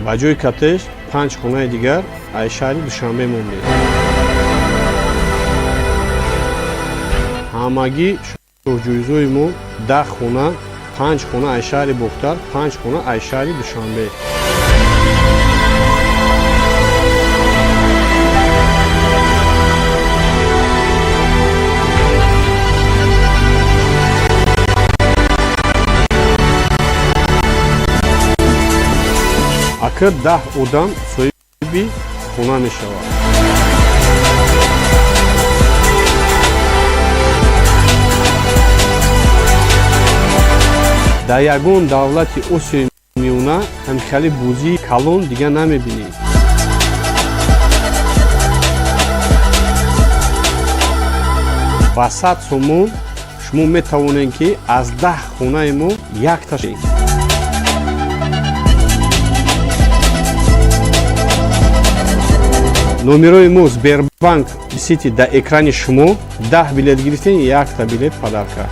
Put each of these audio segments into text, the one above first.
Ба ҷои коттедж панҷ хонаи дигар аз шаҳри Душанбе мондем. Ҳамагӣ шоҳҷоизои мо 10 хона, панҷ хона аз шаҳри Бохтар, панҷ хона аз шаҳри Душанбе. Ака, 10 одам соҳиби хона мешавад. Дар ягон давлати Осиёи Миёна ҳамхели бозии калон дига намебинед. Ба 100 сомон шумо метавонед, ки аз 10 хонаи мо якта. Номерои мо Сбербанк Сити дар экрани шумо. 10 билет гирифтем, якта билет подарка.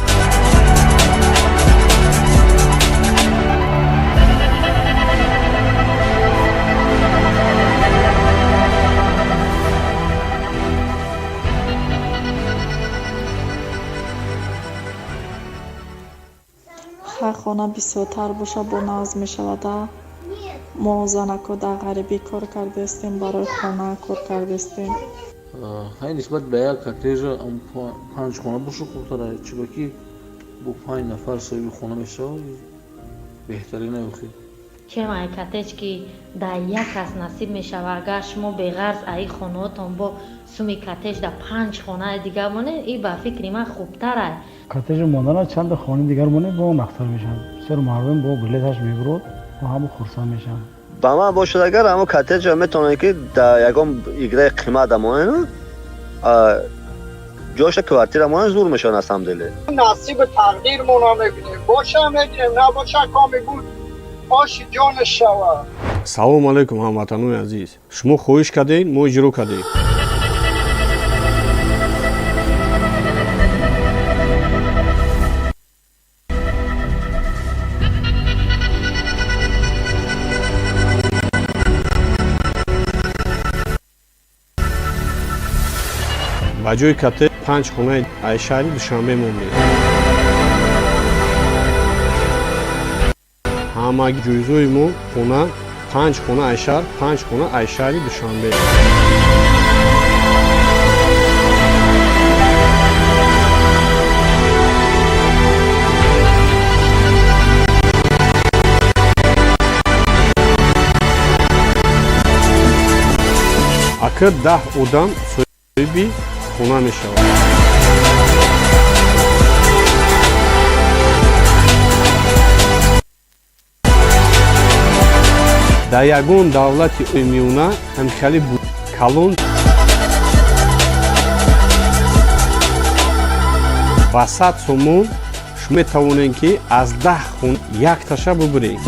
Хай, хона бисёртар боша, бо нағз мешавада. Мо занако дар ғарибӣ кор кардастем, барои хона кор кардастем. Хай, нисбат ба як коттеҷа панҷ хона боша хубтара, чунки бо панҷ нафар соҳиби хона мешавад, беҳтарин охи. Чем ай коттедж, ки дар як кас насиб мешава. Агар шумо беғарз аи хонаотон бо суми коттедж дар панҷ хонаи дигар монед, и ба фикри ман хубтарай. Коттеҷи мондана чанда хонаи дигар монед, бо нахтар мешавад. Бисёр мардум бо билеташ мебурод ва ҳама хурсанд мешаванд. Ба ман бошад, агар ҳамо коттеҷа метавонед, ки дар ягон играи қимат монед, ҷоша квартира монед, зур мешавад на самом деле. Насиби тақдирмона мебинем, боша мегирем, набоша, коми буд, оши ҷонаш шава. Салому алайкум, ҳамватанони азиз! Шумо хоҳиш кардед, мо иҷро кардем. Ба ҷои коттедж панҷ хонаи аз шаҳри Душанбе мондем. Ҳамаги ҷоизои мо хона, панҷ хона аз шаҳр, панҷ хона аз шаҳри Душанбе. Ака, 10 одам соҳиби хона мешавад. Дар ягон давлати Миёна ҳамхели калон. Ба 100 сомон шумо метавонед, ки аз 10 хона якташа бубуред.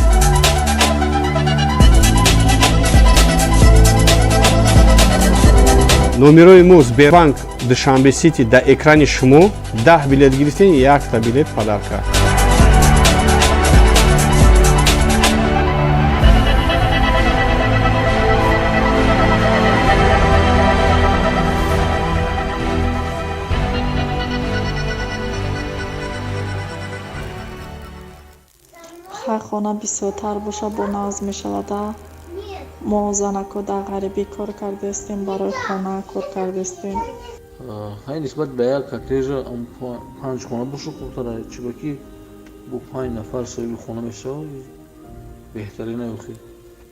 Номерои мо Сбербанк Душанбе Сити дар экрани шумо. 10 билет гирифтем, якта билет подарка. Хай, хона бисёртар боша, бо нағз мешавада. Мо занако дар ғарибӣ кор кардастем, барои хона кор кардастем. Хай, нисбат ба як коттеҷа панҷ хона боша хубтара, чунки бо панҷ нафар соҳиби хона мешавад, беҳтарин охи.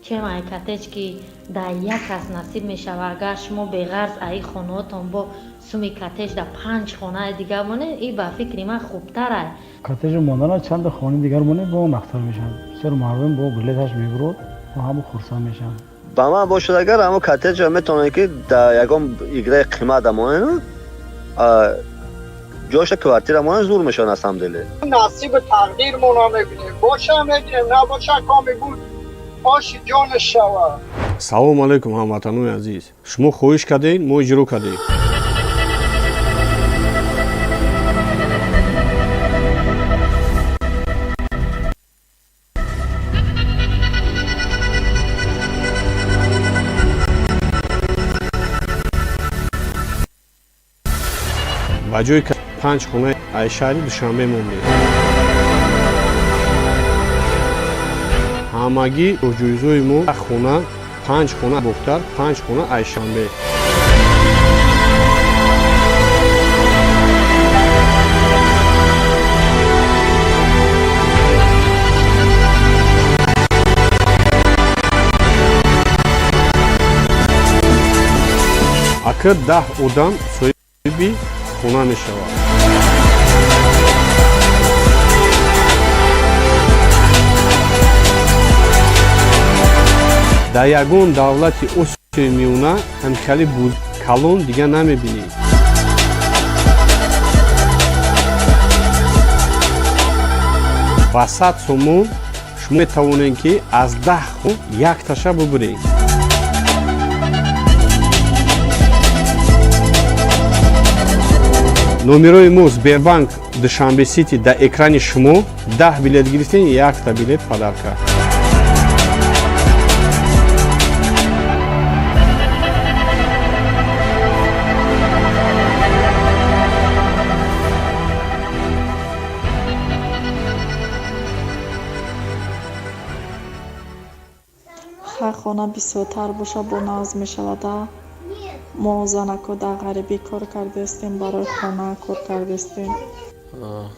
Чем ай коттедж, ки дар як кас насиб мешава. Агар шумо беғарз аи хонаотон бо суми коттедж дар панҷ хонаи дигар монед, и ба фикри ман хубтарай. Коттеҷи мондана чанда хонаи дигар монед, бо нахтар мешавад. Бисёр мардум бо билеташ мебурод ва ҳама хурсанд мешаванд. Ба ман бошад, агар ҳамо коттеҷа метавонед, ки дар ягон играи қимат монед, ҷоша квартира монед, зур мешавад на самом деле. Насиби тақдирмона мебинем, боша мегирем, набоша, коми буд, оши ҷонаш шава. Салому алайкум, ҳамватанони азиз! Шумо хоҳиш кардед, мо иҷро кардем. Ба ҷои панҷ хона ай шаҳри Душанбе мондем. Ҳамагӣ ҷоизҳои мо хона, панҷ хона Бохтар, панҷ хона Айшанбе. Ака 10 одам соҳиби хона мешавад. Дар ягон давлати Осиёи Миёна ҳамхели калон дига намебинӣ. Ба 100 сомон шумо метавонед, ки аз 10 хона якташа бубуред. Номерои мо Сбербанк Душанбе Сити дар экрани шумо. 10 билет гирифтем, якта билет подарка. Хай, хона бисёртар боша, бо нағз мешавада. Мо занако дар ғарибӣ кор кардастем, барои хона кор кардастем.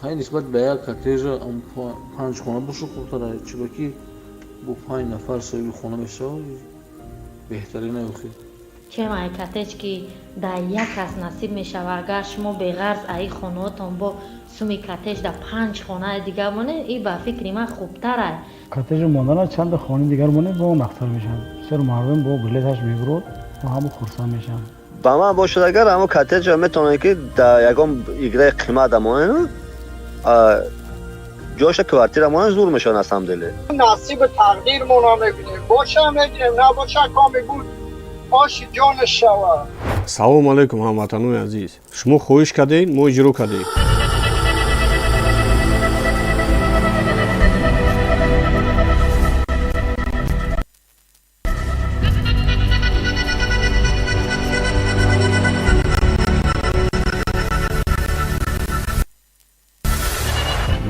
Хай, нисбат ба як коттеҷа панҷ хона боша хубтара, чунки бо панҷ нафар соҳиби хона мешавад, беҳтарин охир. Чем ай коттедж, ки дар як кас насиб мешавад, агар шумо беғарз аи хонаотон бо суми коттедж дар панҷ хонаи дигар монед, и ба фикри ман хубтарай. Коттеҷи мондана чанда хонаи дигар монед, бо нақтар мешавад. Бисёр мардум бо билеташ мебурод, бо ҳама хурсанд мешаванд. Ба ман бошад, агар ҳамо коттеҷа метавонед, ки дар ягон играи қимат монед, ҷоша квартира монед, зур мешавад на самом деле. Насиби тақдирмона мебинем, боша мегирем, набоша, коми буд, оши ҷонаш шавад. Салому алайкум, ҳамватанони азиз! Шумо хоҳиш кардед, мо иҷро кардем.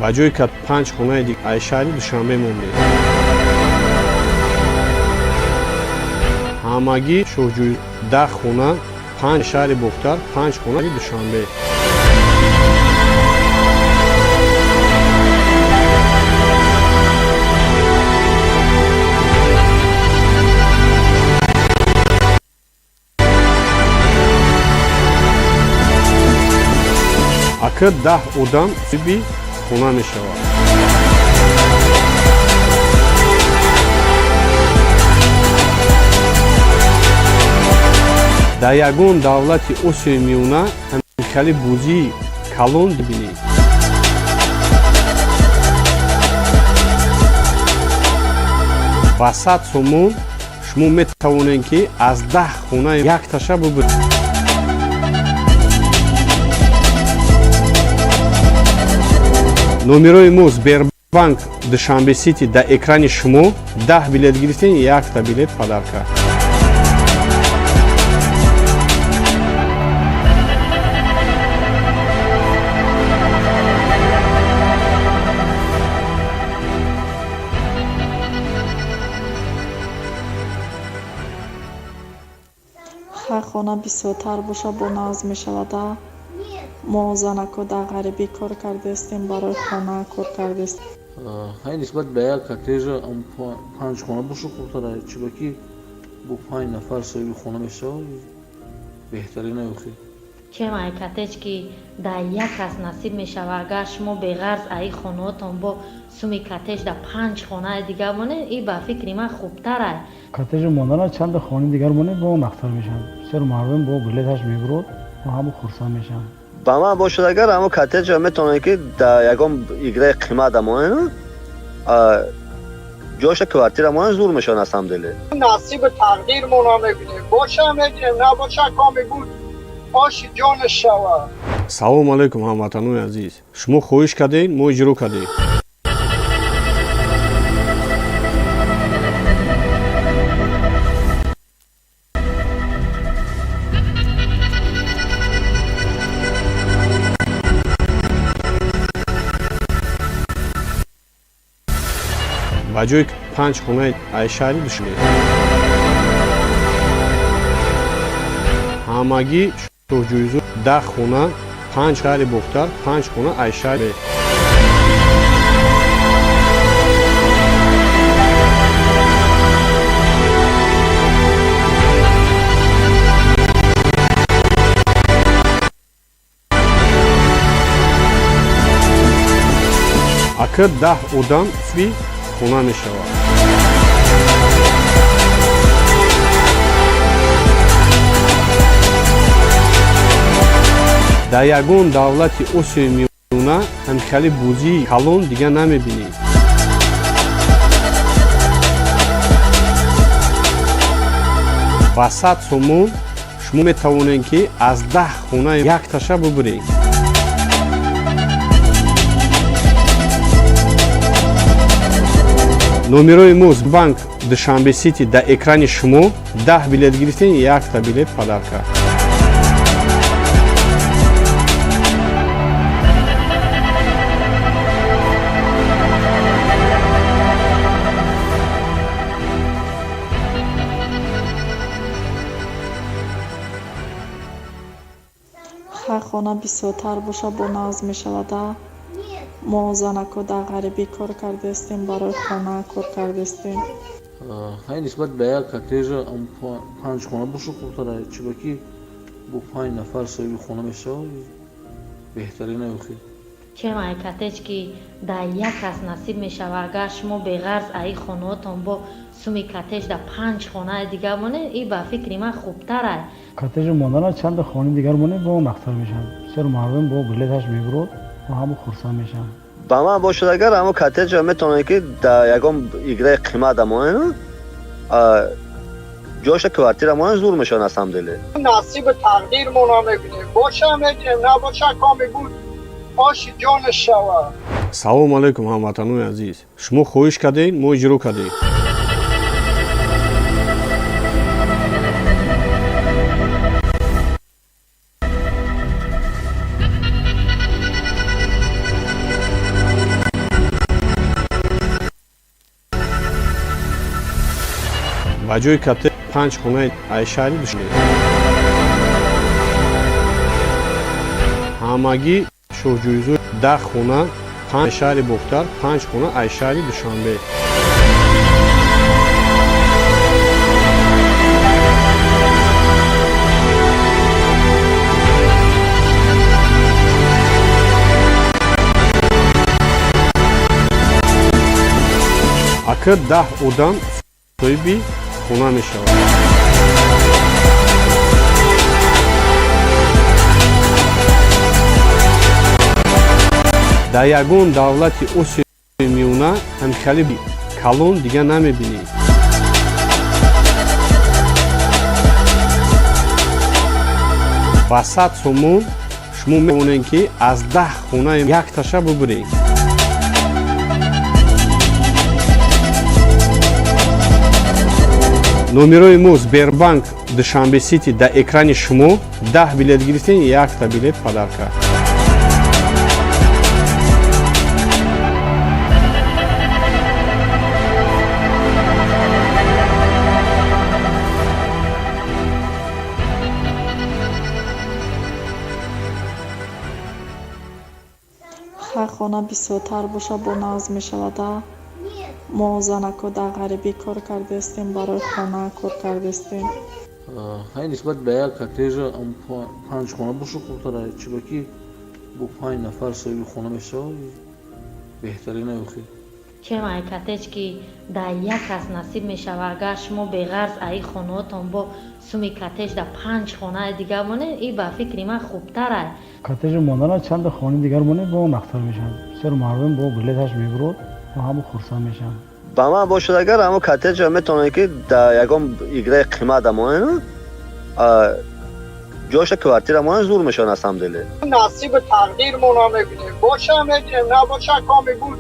Ба ҷои ка панҷ хонаи ай шаҳри Душанбе мондем. Ҳамагӣ шоҳҷӯй 10 хона, панҷ шаҳри Бохтар, панҷ хонаи Душанбе. Ака 10 одам соҳиби хона мешавад. Дар ягон давлати Осиёи Миёна ҳамхели бозии калон бибинӣ. Ба 100 сомон шумо метавонед, ки аз 10 хона якташа бубуред. Номерои мо Сбербанк Душанбе Сити дар экрани шумо. 10 билет гирифтем, якта билет подарка. Хай, хона бисёртар боша, бо нағз мешавада. Мо занако дар ғарибӣ кор кардастем, барои хона кор кардастем. Хай, нисбат ба як коттеҷа панҷ хона боша хубтара, чунки бо панҷ нафар соҳиби хона мешавад, беҳтарин охир. Чем ай коттедж, ки дар як кас насиб мешавад, агар шумо беғарз аи хонаотон бо суми коттедж дар панҷ хонаи дигар монед, и ба фикри ман хубтарай. Коттеҷи мондана чанда хонаи дигар монед, бо нақтар мешавад. Бисёр мардум бо билеташ мебурод, бо ҳама хурсанд мешаванд. Ба ман бошад, агар ҳамо коттеҷа метавонед, ки дар ягон играи қимат монед, ҷоша квартира монед, зур мешавад на самом деле. Насиби тақдирмона мебинем, боша мегирем, набоша, коми буд, оши ҷонаш шавад. Салому алайкум, ҳамватанони азиз! Шумо хоҳиш кардед, мо иҷро кардем. Ба ҷои панҷ хонаи ай шаҳри Душанбе, ҳамагӣ шоҳҷӯизо 10 хона, панҷ шаҳри Бохтар, панҷ хона ай шаҳри. Ака, 10 одам соҳиби хона мешавад. Дар ягон давлати Осиёи Миёна ҳамхели бозии калон дига намебинед. Ба 100 сомон шумо метавонед, ки аз 10 хона якташа бубуред. Номерои мо банк Душанбе Сити дар экрани шумо. 10 билет гирифтем, якта билет подарка. Ҳар хона бисёртар боша, бо нағз мешавада. Мо занако дар ғарибӣ кор кардастем, барои хона кор кардастем. Хай, нисбат ба як коттеҷа панҷ хона боша хубтара, чунки бо панҷ нафар соҳиби хона мешавад, беҳтарин охи. Чем ай коттедж, ки дар як кас насиб мешавад, агар шумо беғарз аи хонаотон бо суми коттедж дар панҷ хонаи дига монед, и ба фикри ман хубтарай. Коттеҷи мондана чанда хонаи дигар монед, бо нақстар мешавад. Бисёр мардум бо билеташ мебурад, бо ҳама хурсанд мешаванд. Ба ман бошад, агар ҳамо коттеҷа метавонед, ки дар ягон играи қимат монед, ҷоша квартира монед, зур мешавад на самом деле. Насиби тақдирмона мебинем, боша мегирем, набоша, коми буд, оши ҷонаш шавад. Салому алайкум, ҳамватанони азиз! Шумо хоҳиш кардед, мо иҷро кардем. Ба ҷои коттедж панҷ хонаи ай шаҳри Душанбе, ҳамагӣ шоҳҷӯизо 10 хона, панҷ шаҳри Бохтар, панҷ хона ай шаҳри Душанбе. Ака, 10 одам соҳиби хона мешавад. Дар ягон давлати Осиёи Миёна ҳамхели калон дига намебинед. Ба 100 сомон шумо метавонед, ки аз 10 хона якташа бубуред. Номерои мо Сбербанк Душанбе Сити дар экрани шумо. 10 билет гирифтем, якта билет подарка. Ҳар хона бисёртар боша, бо нағз мешавада. Мо занако дар ғарибӣ кор кардастем, барои хона кор кардастем. Хай, нисбат ба як коттеҷа панҷ хона боша хубтара, чунки бо панҷ нафар соҳиби хона мешавад, беҳтарин охи. Чем ай коттедж, ки дар як кас насиб мешавад, агар шумо беғарз аи хонаотон бо суми коттедж дар панҷ хонаи дига монед, и ба фикри ман хубтарай. Коттеҷи мондана чанда хонаи дигар монед, бо нақстар мешавад. Бисёр мардум бо билеташ мебурад, бо ҳама хурсанд мешаванд. Ба ман бошад, агар ҳамо коттеҷа метавонед, ки дар ягон играи қимат монед, ҷоша квартира монед, зур мешавад на самом деле. Насиби тақдирмона мебинем, боша мегирем, набоша, коми буд,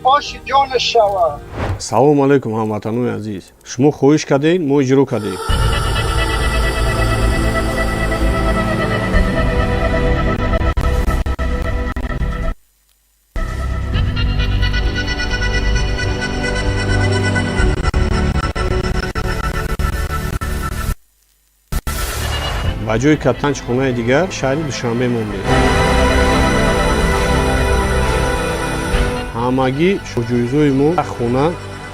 оши ҷонаш шавад. Салому алайкум, ҳамватанони азиз! Шумо хоҳиш кардед, мо иҷро кардем. Ба ҷои панҷ хонаи дигар шаҳри Душанбе мондем. Ҳамагӣ ҷоизои мо хона,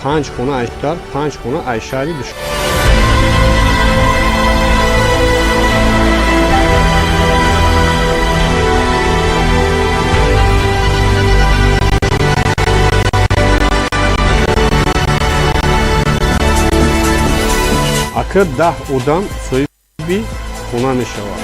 панҷ хона айштар, панҷ хона ай шаҳри Душанбе. Ака 10 одам соҳиби хона мешавад.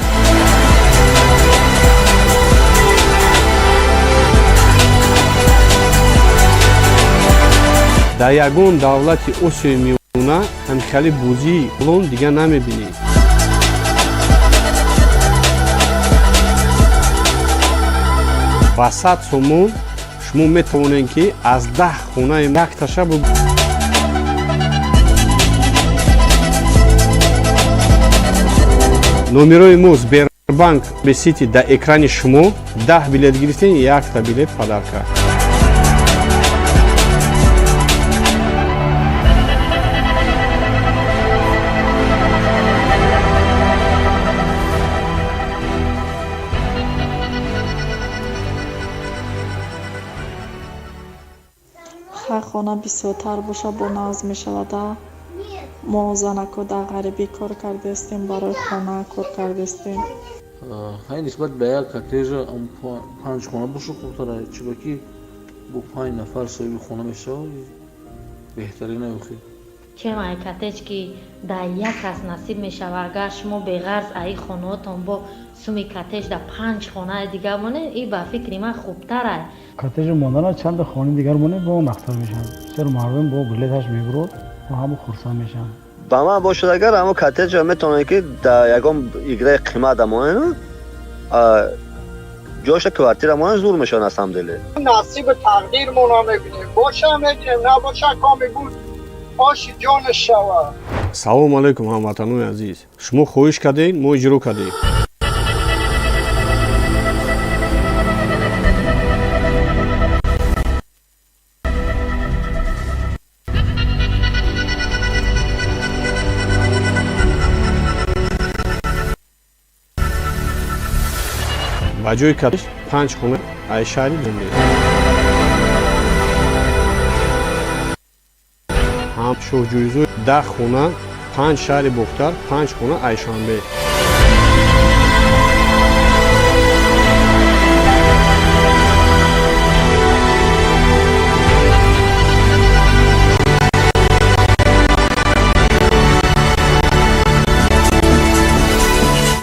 Дар ягон давлати Осиёи Миёна ҳамхели бозии калон дига намебинӣ. Ба 100 сомон шумо метавонед, ки аз 10 хонаи якташа номерои мо Сбербанк Сити дар экрани шумо. 10 билет гирифтем, якта билет подарка. Хай, хона бисёртар боша, бо нағз мешавада. Мо занако дар ғарибӣ кор кардастем, барои хона кор кардастем. Хай, нисбат ба як коттеҷа панҷ хона боша хубтара, чунки бо панҷ нафар соҳиби хона мешавад, беҳтарин охи. Чем ай коттедж, ки дар як кас насиб мешавад, агар шумо беғарз аи хонаотон бо суми коттедж дар панҷ хонаи дигар монед, и ба фикри ман хубтарай. Коттеҷи мондана чанда хонаи дигар монед, бо нақстар мешавад. Бисёр мардум бо билеташ мебурад, бо ҳама хурсанд мешаванд. Ба ман бошад, агар ҳамо коттеҷа метавонед, ки дар ягон играи қимат монед, ҷоша квартира монед, зур мешавад на самом деле. Насиби тақдирмона мебинем, боша мегирем, набоша, коми буд, оши ҷонаш шавад. Салому алайкум, ҳамватанони азиз! Шумо хоҳиш кардед, мо иҷро кардем. Ба ҷои панҷ хона ай шаҳри Душанбе. Ҳам шоҳҷоизои 10 хона, панҷ шаҳри Бохтар, панҷ хона ай Шанбе.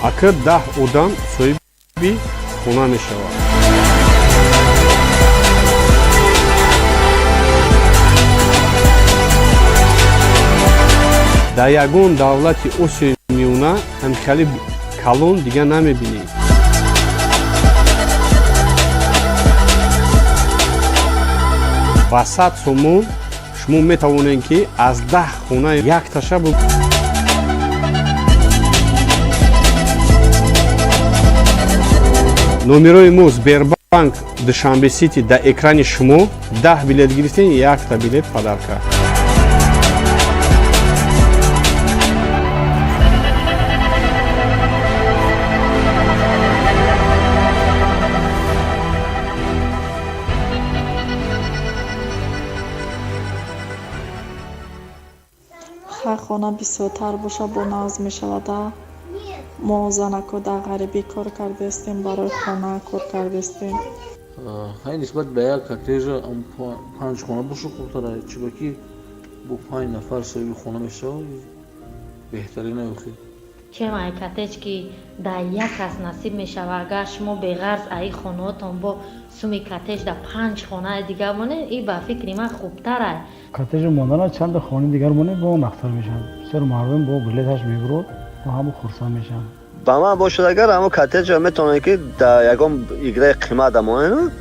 Ака 10 одам соҳиби хона мешавад. Дар ягон давлати Осиёи Миёна ҳамхели калон дига намебинӣ. Ба 100 сомон шумо метавонед, ки аз 10 хона якташа номерои мо Сбербанк Душанбе Сити дар экрани шумо. 10 билет гирифтем, якта билет подарка. Хай, хона бисёртар боша, бо нағз мешавада. Мо занако дар ғарибӣ кор кардастем, барои хона кор кардастем. Хай, нисбат ба як коттеҷа панҷ хона боша хубтара, чунки бо панҷ нафар соҳиби хона мешавад, беҳтарин охи. Чем ай коттедж, ки дар як кас насиб мешавад, агар шумо беғарз аи хонаотон бо суми коттедж дар панҷ хонаи дигар монед, и ба фикри ман хубтарай. Коттеҷи мондана чанда хонаи дигар монед, бо нақстар мешавад. Бисёр мардум бо билеташ мебурад, бо ҳама хурсанд мешаванд. Ба ман бошад, агар ҳамо коттеҷа метавонед, ки дар ягон играи қимат монед,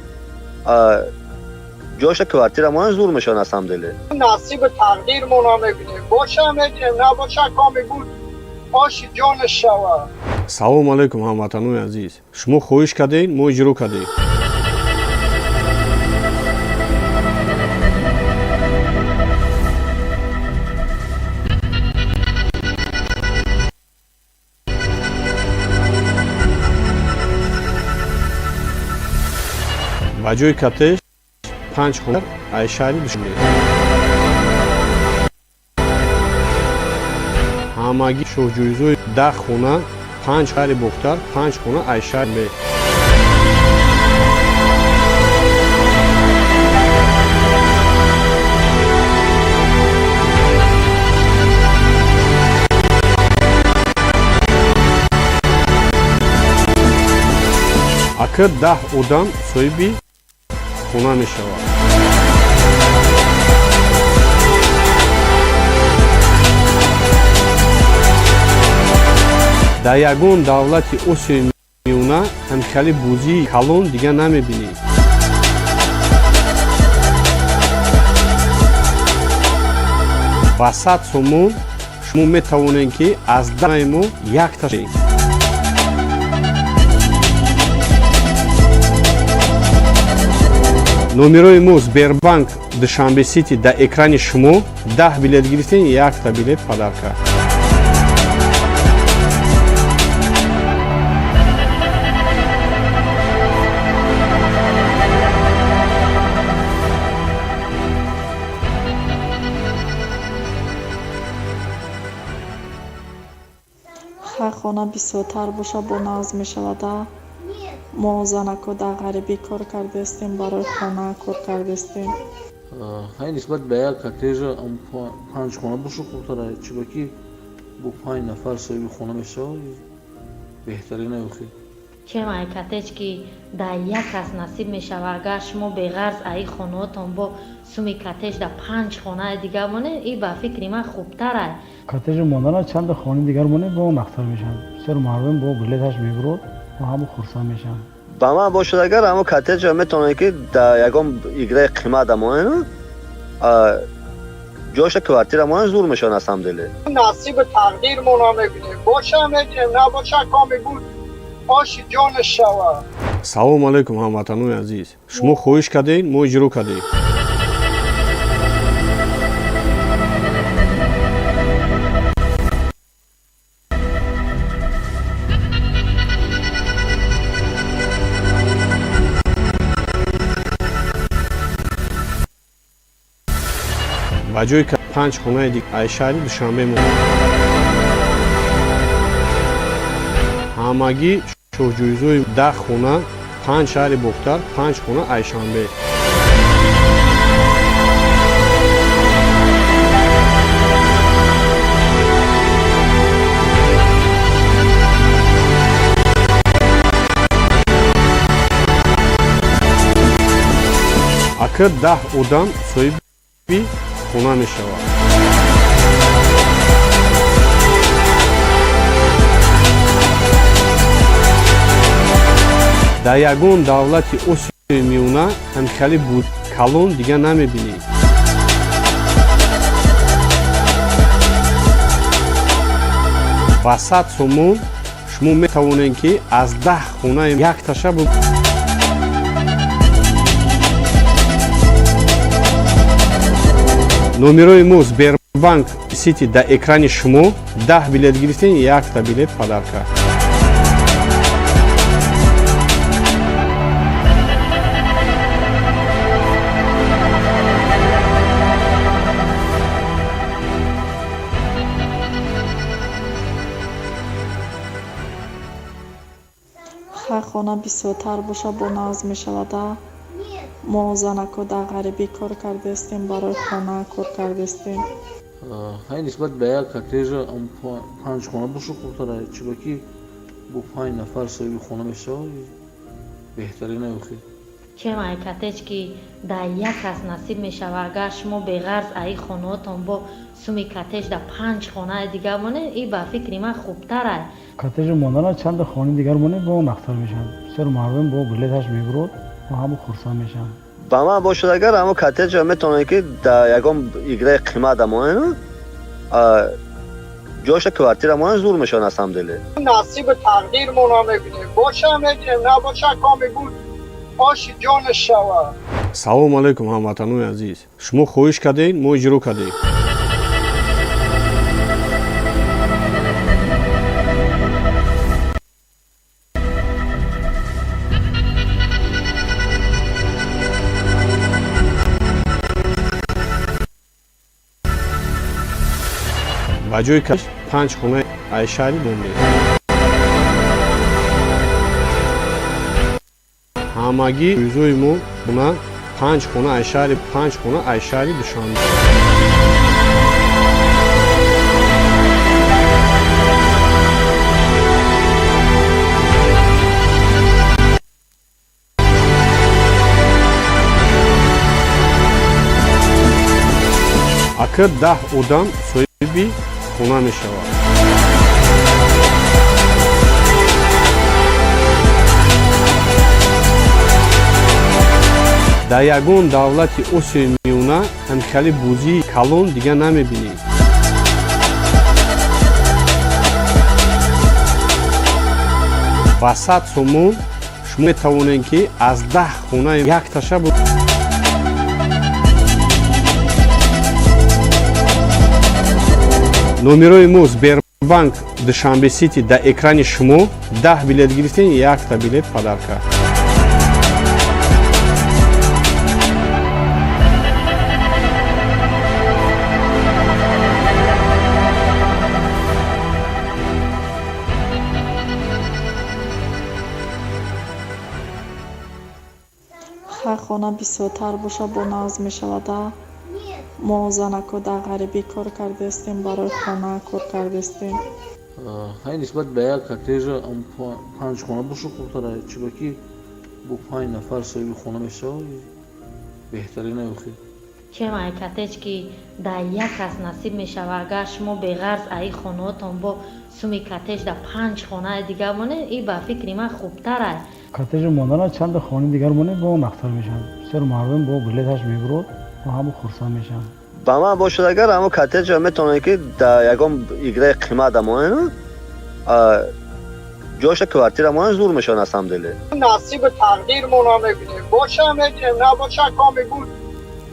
ҷоша квартира монед, зур мешавад на самом деле. Насиби тақдирмона мебинем, боша мегирем, набоша, коми буд, оши ҷонаш шавад. Салому алайкум, ҳамватанони азиз! Шумо хоҳиш кардед, мо иҷро кардем. Ба ҷои коттедж панҷ хона ай шаҳри Душанбе. Ҳамагӣ шоҳҷоизои 10 хона, панҷ шаҳри Бохтар, панҷ хона ай шаҳри. Ака 10 одам соҳиби хона мешавад. Дар ягон давлати Осиёи Миёна ҳамхели бозии калон дига намебинед. Ба 100 сомон шумо метавонед, ки аз даи мо якта. Номерои мо Сбербанк Душанбе Сити дар экрани шумо. 10 билет гирифтем, якта билет подарка. Ҳар хона бисёртар боша, бо нағз мешавада. Мо занако дар ғарибӣ кор кардаистем, барои хона кор кардаистем. Хай, нисбат ба як коттеҷа панҷ хона боша хубтара, чунки бо панҷ нафар соҳиби хона мешавад, беҳтарина охи. Чем ай коттедж, ки дар як кас насиб мешавад, агар шумо беғарз аи хонаотон бо суми коттедж дар панҷ хонаи дига монед, и ба фикри ман хубтарай. Коттеҷи мондана чанда хонаи дигар монед, бо нақтар мешавад. Бисёр мардум бо билеташ мебурод, бо ҳама хурсанд мешаванд. Ба ман бошад, агар ҳамо коттеҷа метавонед, ки дар ягон играи қимат монед, ҷоша квартира монед, зур мешавад на самом деле. Насиби тақдирмона мебинем, боша мегирем, набоша, коми буд, оши ҷонаш шавад. Салому алайкум, ҳамватанони азиз! Шумо хоҳиш кардед, мо иҷро кардем. Ба ҷои панҷ хонаи ай шаҳри Душанбе мо. Ҳамагӣ шоҳҷоизои 10 хона, панҷ шаҳри Бохтар, панҷ хона ай Шанбе. Ака 10 одам соҳиби хона мешавад. Дар ягон давлати Осиёи Миёна ҳамхели буд калон дига намебинед. Ба 100 сомон шумо метавонед, ки аз 10 хона якташа. Номерои мо Сбербанк Сити дар экрани шумо. 10 билет гирифтем, якта билет подарка. Ҳар хона бисёртар боша, бо нағз мешавада. Мо занако дар ғарибӣ кор кардаистем, барои хона кор кардаистем. Хай, нисбат ба як коттеҷа панҷ хона боша хубтара, чунки бо панҷ нафар соҳиби хона мешавад, беҳтарина охи. Чем ай коттедж, ки дар як кас насиб мешавад, агар шумо беғарз аи хонаотон бо суми коттедж дар панҷ хонаи дига монед, и ба фикри ман хубтарай. Коттеҷи мондана чанда хонаи дигар монед, бо нақтар мешавад. Бисёр мардум бо билеташ мебурод, бо ҳама хурсанд мешаванд. Ба ман бошад, агар ҳамо коттеҷа метавонед, ки дар ягон играи қимат монед, ҷоша квартира монед, зур мешавад на самом деле. Насиби тақдирмона мебинем, боша мегирем, набоша, коми буд, оши ҷонаш шавад. Салому алайкум, ҳамватанони азиз! Шумо хоҳиш кардед, мо иҷро кардем. Ба ҷои панҷ хона ай шаҳри Бомбей. Ҳамагӣ ҷоизои мо хона панҷ хона ай шаҳри, панҷ хона ай шаҳри Душанбе. Ака 10 одам соҳиби хона мешавад. Дар ягон давлати Осиёи Миёна ҳамхели бозии калон дига намебинед. Ба 100 сомон шумо метавонед, ки аз 10 хона якташа. Номерои мо Сбербанк Душанбе Сити дар экрани шумо. 10 билет гирифтем, якта билет подарка. Ҳар хона бисёртар боша, бо нағз мешавада. Мо занако дар ғарибӣ кор кардастем, барои хона кор кардастем. Хай, нисбат ба як коттеҷа панҷ хона боша хубтара, чунки бо панҷ нафар соҳиби хона мешавад, беҳтарин охи. Чем ай коттедж, ки дар як кас насиб мешавад, агар шумо беғарз аи хонаотон бо суми коттедж дар панҷ хонаи дигар монед, и ба фикри ман хубтар аст. Коттеҷи мондана чанда хонаи дигар монед, бо нақтар мешавад. Бисёр мардум бо билеташ мебурод, бо ҳама хурсанд мешаванд. Ба ман бошад, агар ҳамо коттеҷа метавонед, ки дар ягон играи қимат монед, ҷоша квартира монед, зур мешавад на самом деле. Насиби тақдирмона мебинем, боша мегирем, набоша, коми буд,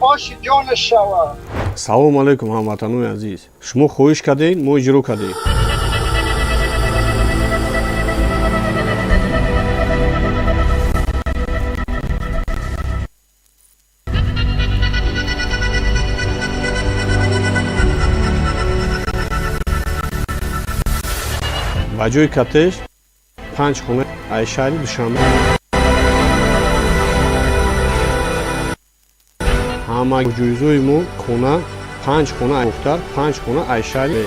оши ҷонаш шавад. Салому алайкум, ҳамватанони азиз! Шумо хоҳиш кардед, мо иҷро кардем. Ба ҷои коттедж панҷ хона ай шаҳри Душанбе. Ҳама ҷоизои мо хона панҷ хона Бохтар, панҷ хона ай шаҳри.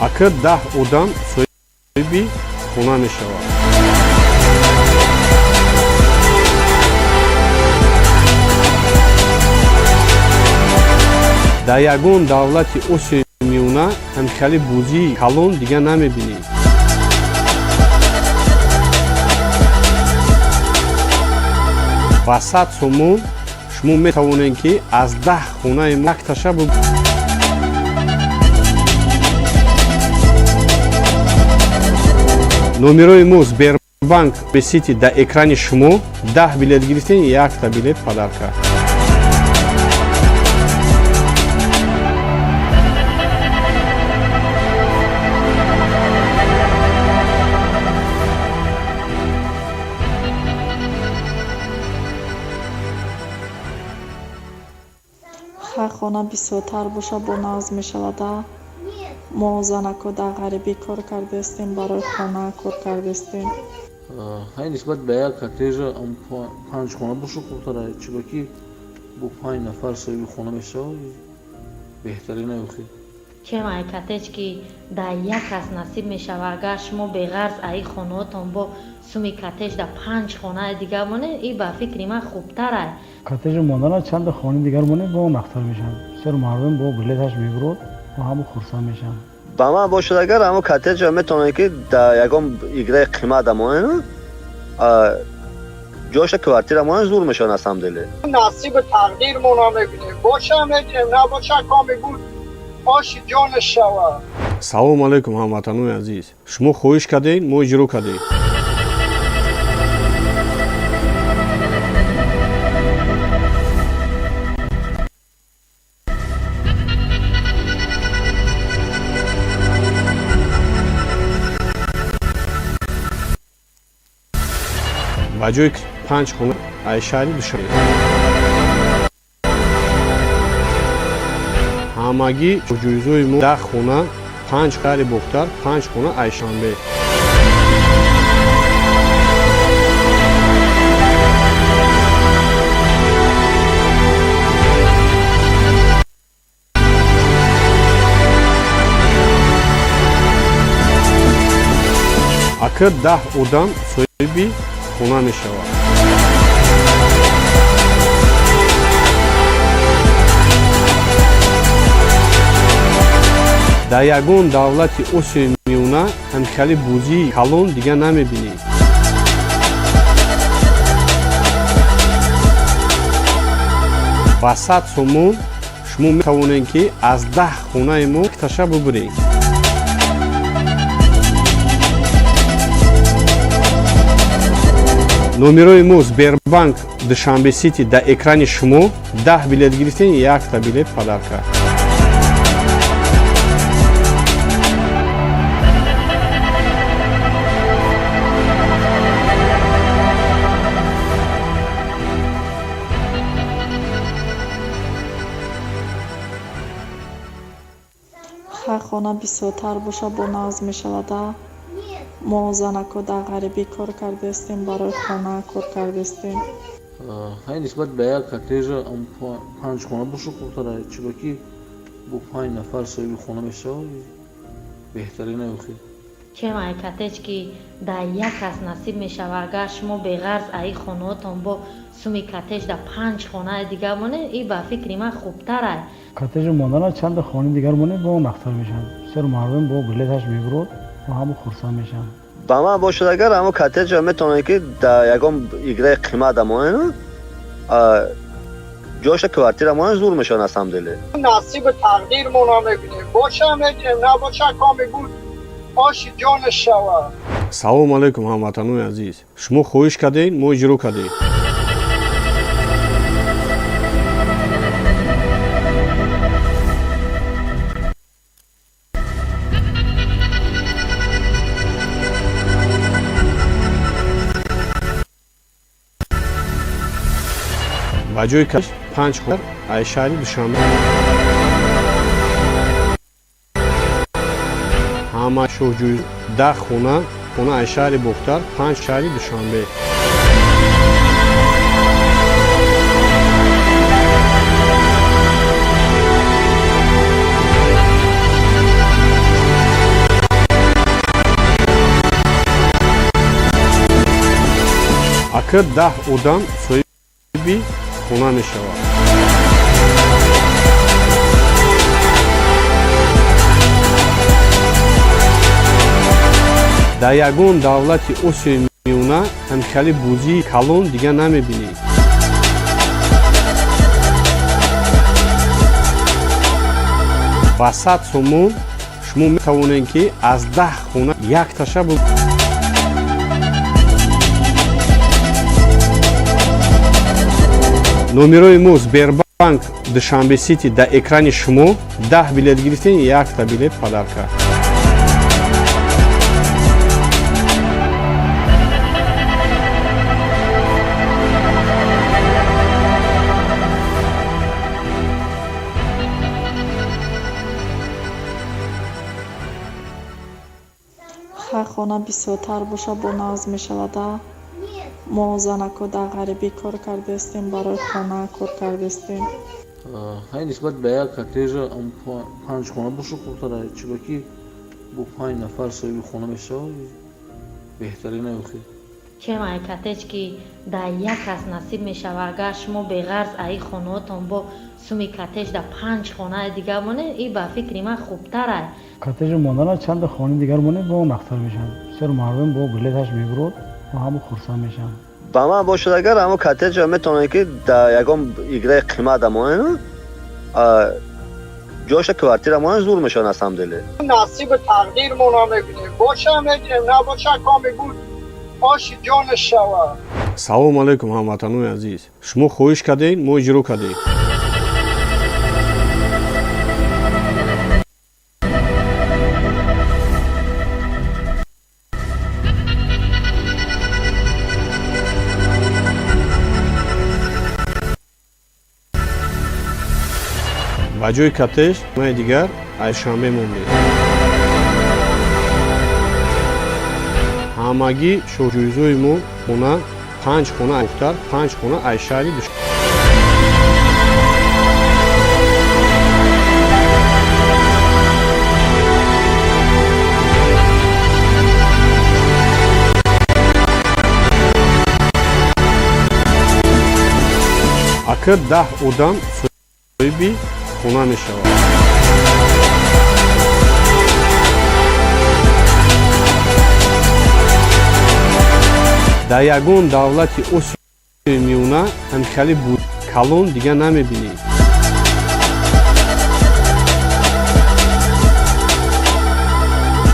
Ака 10 одам соҳиби хона мешавад. Дар ягон давлати Осиёи Миёна ҳамхели бозии калон дига намебинед. Ба 100 сомон шумо метавонед, ки аз 10 хонаи якташа. Номерои мо Сбербанк Сити дар экрани шумо. 10 билет гирифтем, якта билет подарка. Ҳар хона бисёртар боша, бо нағз мешавада. Мо занако дар ғарибӣ кор кардастем, барои хона кор кардастем. Хай, нисбат ба як коттеҷа панҷ хона боша хубтара, чунки бо панҷ нафар соҳиби хона мешавад, беҳтарин охи. Чем ай коттедж, ки дар як кас насиб мешавад, агар шумо беғарз аи хонаотон бо суми коттедж дар панҷ хонаи дигар монед, и ба фикри ман хубтар аст. Коттеҷи мондана чанда хонаи дигар монед, бо нақтар мешавад. Бисёр мардум бо билеташ мебурод, бо ҳама хурсанд мешаванд. Ба ман бошад, агар ҳамо коттеҷа метавонед, ки дар ягон играи қимат монед, ҷоша квартира монед, зур мешавад на самом деле. Насиби тақдирмона мебинем, боша мегирем, набоша, коми буд, оши ҷонаш шавад. Салому алайкум, ҳамватанони азиз! Шумо хоҳиш кардед, мо иҷро кардем. Ба ҷои панҷ хона ай шаҳри Душанбе. Ҳамагӣ ҷоизои мо 10 хона, панҷ шаҳри Бохтар, панҷ хона ай Шанбе. Акр 10 одам соҳиби хона мешавад. Дар ягон давлати Осиёи Миёна ҳамхели бозии калон дига намебинед. Ба 100 сомон шумо метавонед, ки аз 10 хонаи мо якташа бубуред. Номерои мо Сбербанк Душанбе Сити дар экрани шумо. 10 билет гирифтем, якта билет подарка. Ҳар хона бисёртар боша, бо нағз мешавада. Мо занако дар ғарибӣ кор кардастем, барои хона кор кардастем. Хай, нисбат ба як коттеҷа панҷ хона боша хубтара, чунки бо панҷ нафар соҳиби хона мешавад, беҳтарин охир. Чем ай коттедж, ки дар як кас насиб мешавад, агар шумо беғарз аи хонаотон бо суми коттедж дар панҷ хонаи дигар монед, и ба фикри ман хубтарай. Коттеҷи мондана чанда хонаи дигар монед, бо нахтар мешавад. Бисёр мардум бо билеташ мебурад, бо ҳама хурсанд мешаванд. Ба ман бошад, агар ҳамо коттеҷа метавонед, ки дар ягон играи қимат монед, ҷоша квартира монед, зур мешавад на самом деле. Насиби тақдирмона мебинем, боша мегирем, набоша, коми буд, оши ҷонаш шавад. Салому алайкум, ҳамватанони азиз! Шумо хоҳиш кардед, мо иҷро кардем. Ба ҷои панҷ хона ай шаҳри Душанбе. Ҳама шоҳҷӯй 10 хона ай шаҳри Бохтар, панҷ шаҳри Душанбе. Акр 10 одам соҳиби хона мешавад. Дар ягон давлати Осиёи Миёна ҳамхели бозии калон дига намебинед. Ба 100 сомон шумо метавонед, ки аз 10 хона якташа. Номерои мо Сбербанк Душанбе Сити дар экрани шумо. 10 билет гирифтем, якта билет подарка. Ҳар хона бисёртар боша, бо нағз мешавада. Мо занако дар ғарибӣ кор кардастем, барои хона кор кардастем. Хай, нисбат ба як коттеҷа панҷ хона боша хубтара, чунки бо панҷ нафар соҳиби хона мешавад, беҳтарин охир. Чем ай коттедж, ки дар як кас насиб мешавад, агар шумо беғарз аи хонаотон бо суми коттедж дар панҷ хонаи дигар монед, и ба фикри ман хубтарай. Коттеҷи мондана чанда хонаи дигар монед, бо нахтар мешавад. Бисёр мардум бо билеташ мебурад, бо ҳама хурсанд мешаванд. Ба ман бошад, агар ҳамо коттеҷа метавонед, ки дар ягон играи қимат монед, ҷоша квартира монед, зур мешавад на самом деле. Насиби тақдирмона мебинем, боша мегирем, набоша, коми буд, оши ҷонаш шавад. Салому алайкум, ҳамватанони азиз! Шумо хоҳиш кардед, мо иҷро кардем. Ҷои коттедж хонаи дигар айшанбе мондем. Ҳамагӣ шоҳҷӯизои мо хона панҷ хона Бохтар, панҷ хона ай шаҳри Душанбе. Ака, 10 одам соҳиби хона мешавад. Дар ягон давлати Осиёи Миёна ҳамхели калон дига намебинед.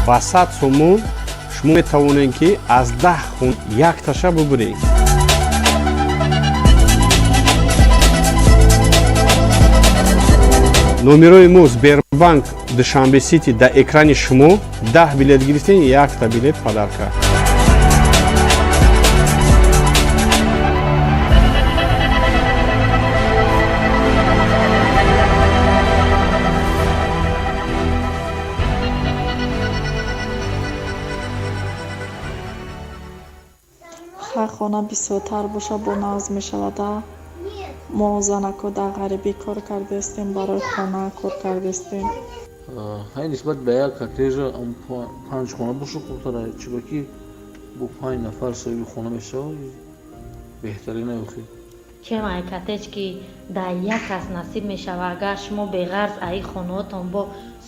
Ба 100 сомон шумо метавонед, ки аз 10 хона якташа бубуред. Номерои мо Сбербанк Душанбе Сити дар экрани шумо. 10 билет гирифтем, якта билет подарка. Ҳар хона бисёртар боша, бо нағз мешавада. Мо занако дар ғарибӣ кор кардаистем, барои хона кор кардаистем. Хай, нисбат ба як коттеҷа панҷ хона боша хубтара, чунки бо панҷ нафар соҳиби хона мешавад, беҳтарин охи. Чем ай коттедж, ки дар як кас насиб мешавад, агар шумо беғарз аи хонаотон бо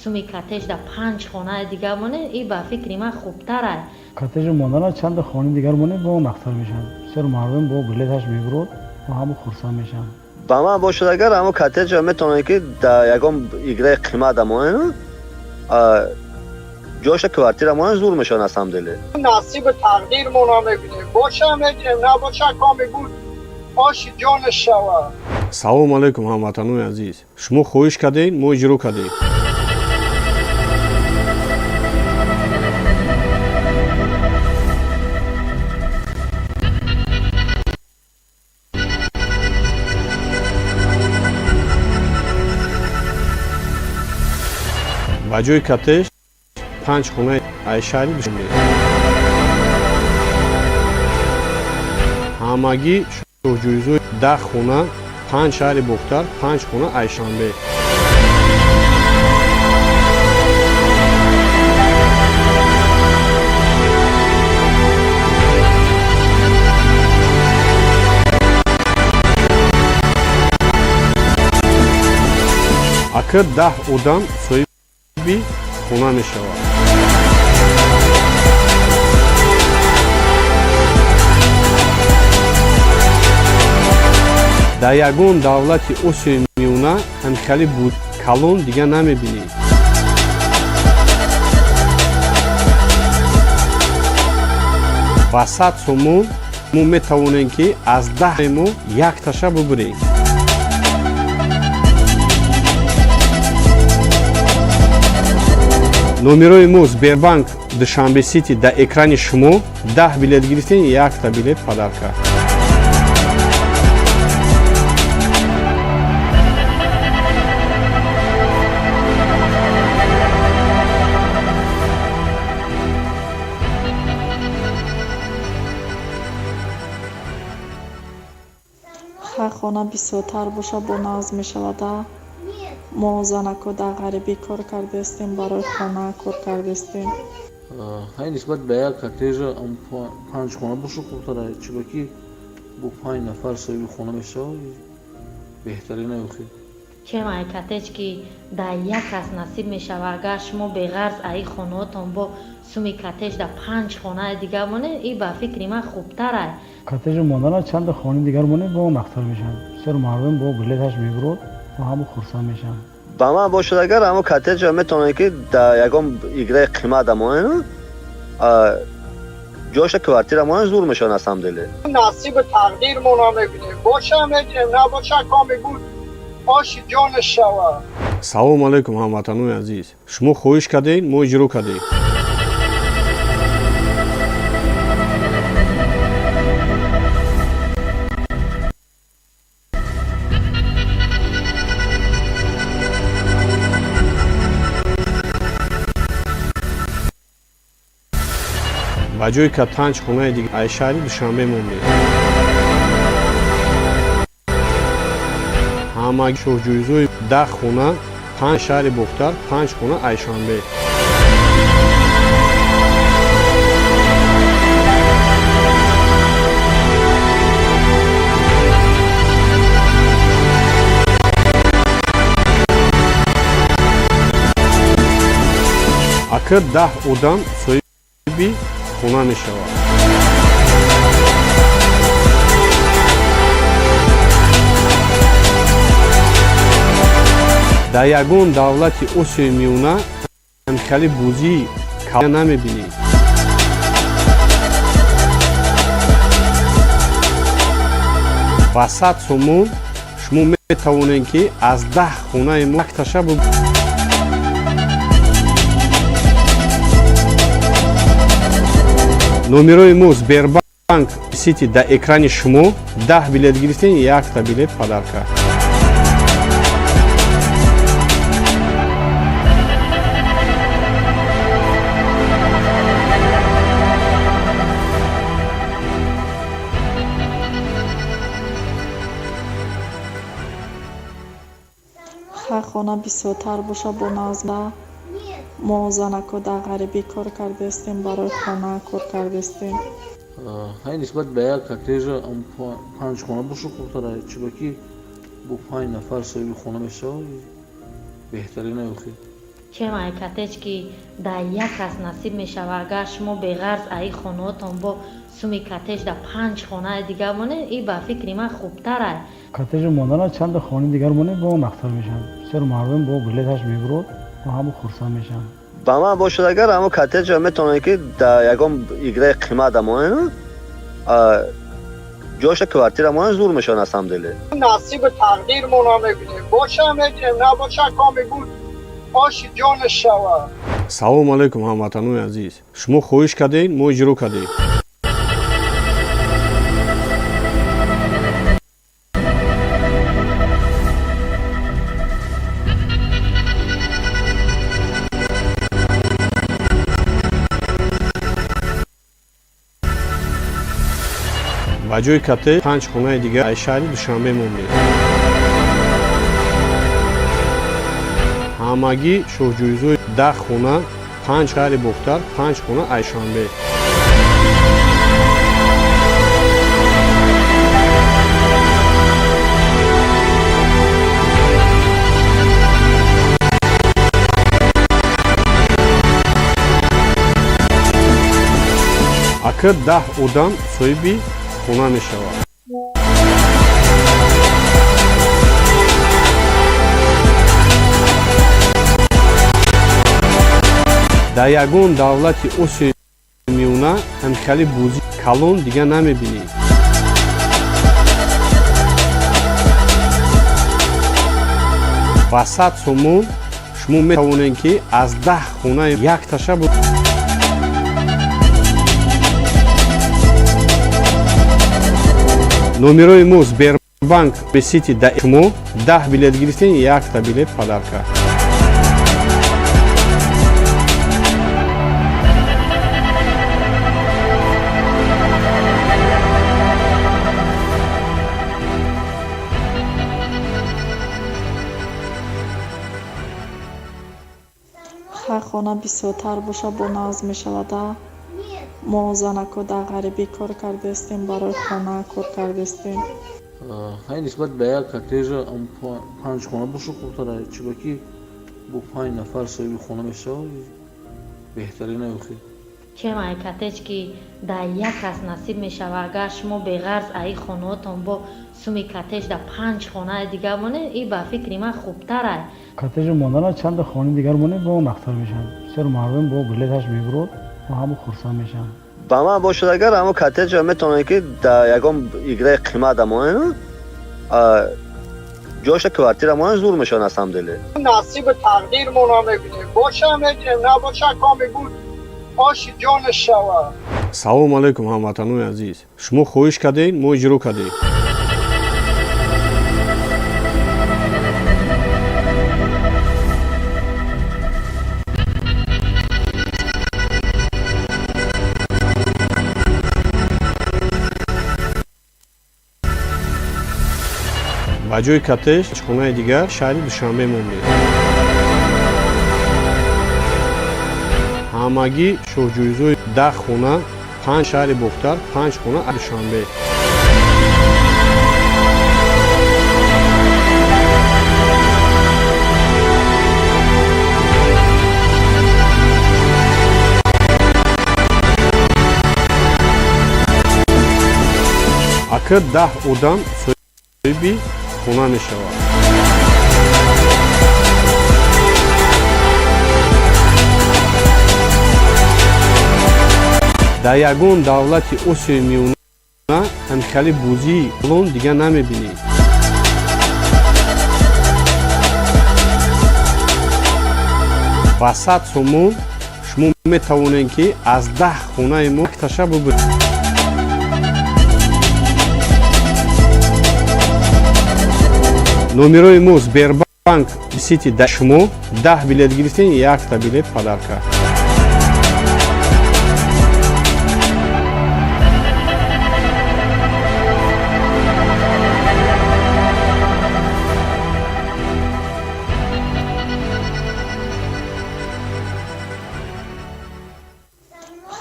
суми коттедж дар панҷ хонаи дигар монед, и ба фикри ман хубтарай. Коттеҷи мондана чанда хонаи дигар монед, бо нақстар мешавад. Бисёр мардум бо билеташ мебурод, бо ҳама хурсанд мешаванд. Ба ман бошад, агар ҳамо коттеҷа метавонед, ки дар ягон играи қимат монед, ҷоша квартира монед, зур мешавад на самом деле. Насиби тақдирмона мебинем, боша мегирем, набоша, коми буд, оши ҷонаш шавад. Салому алайкум, ҳамватанони азиз! Шумо хоҳиш кардед, мо иҷро кардем. Ба ҷои коттедж панҷ хонаи ай шаҳри Душанбе. Ҳамагӣ шоҳҷӯизои 10 хона, панҷ шаҳри Бохтар, панҷ хона айшанбе. Ака, 10 одам соҳиби хона мешавад. Дар ягон давлати Осиёи Миёна ҳамхели калон дига намебинед. Ба 100 сомон мо метавонем, ки аз 10 мо якташа бубурем. Номерои мо Сбербанк Душанбе Сити дар экрани шумо. 10 билет гирифтем, якта билет подарка. Ҳар хона бисёртар боша, бо нағз мешавада. Мо занако дар ғарибӣ кор кардаистем, барои хона кор кардаистем. Хай, нисбат ба як коттеҷа панҷ хона боша хубтара, чунки бо панҷ нафар соҳиби хона мешавад, беҳтарин охи. Чем ай коттедж, ки дар як кас насиб мешавад, агар шумо беғарз аи хонаотон бо суми коттедж дар панҷ хонаи дигар монед, и ба фикри ман хубтарай. Коттеҷи мондана чанда хонаи дигар монед, бо нақстар мешавад. Бисёр мардум бо билеташ мебурод, бо ҳама хурсанд мешаванд. Ба ман бошад, агар ҳамо коттеҷа метавонед, ки дар ягон играи қимат монед, ҷоша квартира монед, зур мешавад на самом деле. Насиби тақдирмона мебинем, боша мегирем, набоша, коми буд, оши ҷонаш шавад. Салому алайкум, ҳамватанони азиз! Шумо хоҳиш кардед, мо иҷро кардем. Ба ҷои ка панҷ хонаи дига ай шаҳри Душанбе мондем. Ҳама шоҳҷӯизои 10 хона, панҷ шаҳри Бохтар, панҷ хона Айшанбе. Ака 10 одам соҳиби хона мешавад. Дар ягон давлати Осиёи Миёна ҳамхели бозии калон намебинӣ. Ба 100 сомон шумо метавонед, ки аз 10 хонаи мо якташа номерои мо Сбербанк Сити дар экрани шумо. 10 билет гирифтем, якта билет подарка. Ҳар хона бисёртар боша, бо нағз. Мо занако дар ғарибӣ кор кардастем, барои хона кор кардастем. Хай, нисбат ба як коттеҷа панҷ хона боша хубтара, чунки бо панҷ нафар соҳиби хона мешавад, беҳтарин охи. Чем ай коттедж, ки дар як кас насиб мешавад, агар шумо беғарз аи хонаотон бо суми коттедж дар панҷ хонаи дига монед, и ба фикри ман хубтарай. Коттеҷи мондана чанда хонаи дигар монед, бо нақтар мешавад. Бисёр мардум бо билеташ мебурод, бо ҳама хурсанд мешаванд. Ба ман бошад, агар ҳамо коттеҷа метавонед, ки дар ягон играи қимат монед, ҷоша квартира монед, зур мешавад на самом деле. Насиби тақдирмона мебинем, боша мегирем, набоша, коми буд, оши ҷонаш шавад. Салому алайкум, ҳамватанони азиз! Шумо хоҳиш кардед, мо иҷро кардем. Ба ҷои коттедж панҷ хонаи дига ай шаҳри Душанбе мондем. Ҳамагӣ шоҳҷӯизои 10 хона, панҷ шаҳри Бохтар, панҷ хона Айшанбе. Ака 10 одам соҳиби хона мешавад. Дар ягон давлати Осиёи Миёна ҳамхели бозии калон дига намебинӣ. Ба 100 сомон шумо метавонед, ки аз 10 хонаи якташа номерои мо Сбербанк Сити дар шумо. 10 билет гирифтем, якта билет подарка. Ҳар хона бисёртар боша, бо нағз мешавад. Мо занако дар ғарибӣ кор кардастем, барои хона кор кардастем. Хай, нисбат ба як коттеҷа панҷ хона боша хубтара, чунки бо панҷ нафар соҳиби хона мешавад, беҳтарин охи. Чем ай коттедж, ки дар як кас насиб мешавад, агар шумо беғарз аи хонаотон бо суми коттедж дар панҷ хонаи дига монед, и ба фикри ман хубтарай. Коттеҷи мондана чанда хонаи дигар монед, бо нақтар мешавад. Бисёр мардум бо билеташ мебурод, бо ҳама хурсанд мешаванд. Ба ман бошад, агар ҳамо коттеҷа метавонед, ки дар ягон играи қимат монед, ҷоша квартира монед, зур мешавад на самом деле. Насиби тақдирмона мебинем, боша мегирем, набоша, коми буд, оши ҷонаш шавад. Салому алайкум, ҳамватанони азиз! Шумо хоҳиш кардед, мо иҷро кардем. Ба ҷои коттедж хонаи дигар шаҳри Душанбе мондем. Ҳамагӣ шоҳҷӯизои 10 хона, панҷ шаҳри Бохтар, панҷ хона Душанбе. Ака 10 одам соҳиби хона мешавад. Дар ягон давлати Осиёи Миёна ҳамхели бозии калон дигар намебинед. Ба 100 сомон шумо метавонед, ки аз 10 хонаи мо якташа бубуред. Номерои мо Сбербанк Сити да шумо 10 билет гирифтем, якта билет подарка.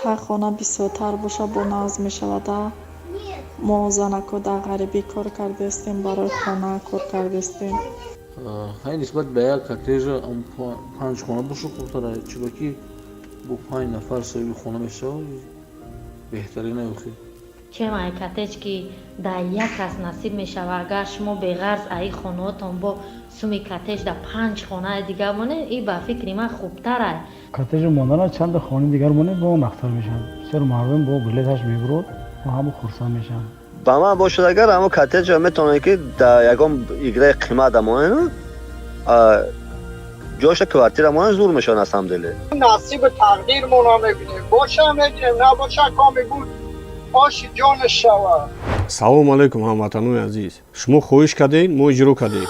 Ҳар хона бисёртар боша, бо нағз мешавада. Мо занако дар ғарибӣ кор кардастем, барои хона кор кардастем. Хай, нисбат ба як коттеҷа панҷ хона боша хубтара, чунки бо панҷ нафар соҳиби хона мешавад, беҳтарин охи. Чем ай коттедж, ки дар як кас насиб мешавад, агар шумо беғарз аи хонаотон бо суми коттедж дар панҷ хонаи дигар монед, и ба фикри ман хубтарай. Коттеҷи мондана чанда хонаи дигар монед, бо нахтар мешавад. Бисёр мардум бо билеташ мебурод, бо ҳама хурсанд мешаванд. Ба ман бошад, агар ҳамо коттеҷа метавонед, ки дар ягон играи қимат монед, ҷоша квартира монед, зур мешавад на самом деле. Насиби тақдирмона мебинем, боша мегирем, набоша, коми буд оши ҷонаш шавад. Салому алайкум, ҳамватанони азиз! Шумо хоҳиш кардед, мо иҷро кардем.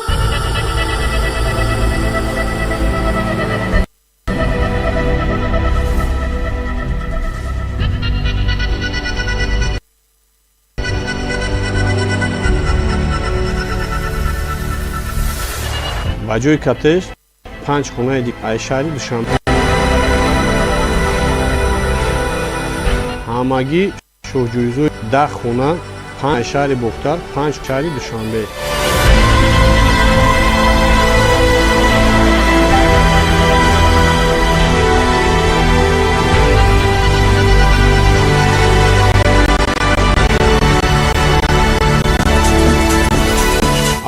Ба ҷои коттедж панҷ хонаи ай шаҳри Душанбе. Ҳамагӣ шоҳҷӯизои 10 хона, панҷ шаҳри Бохтар, панҷ шаҳри Душанбе.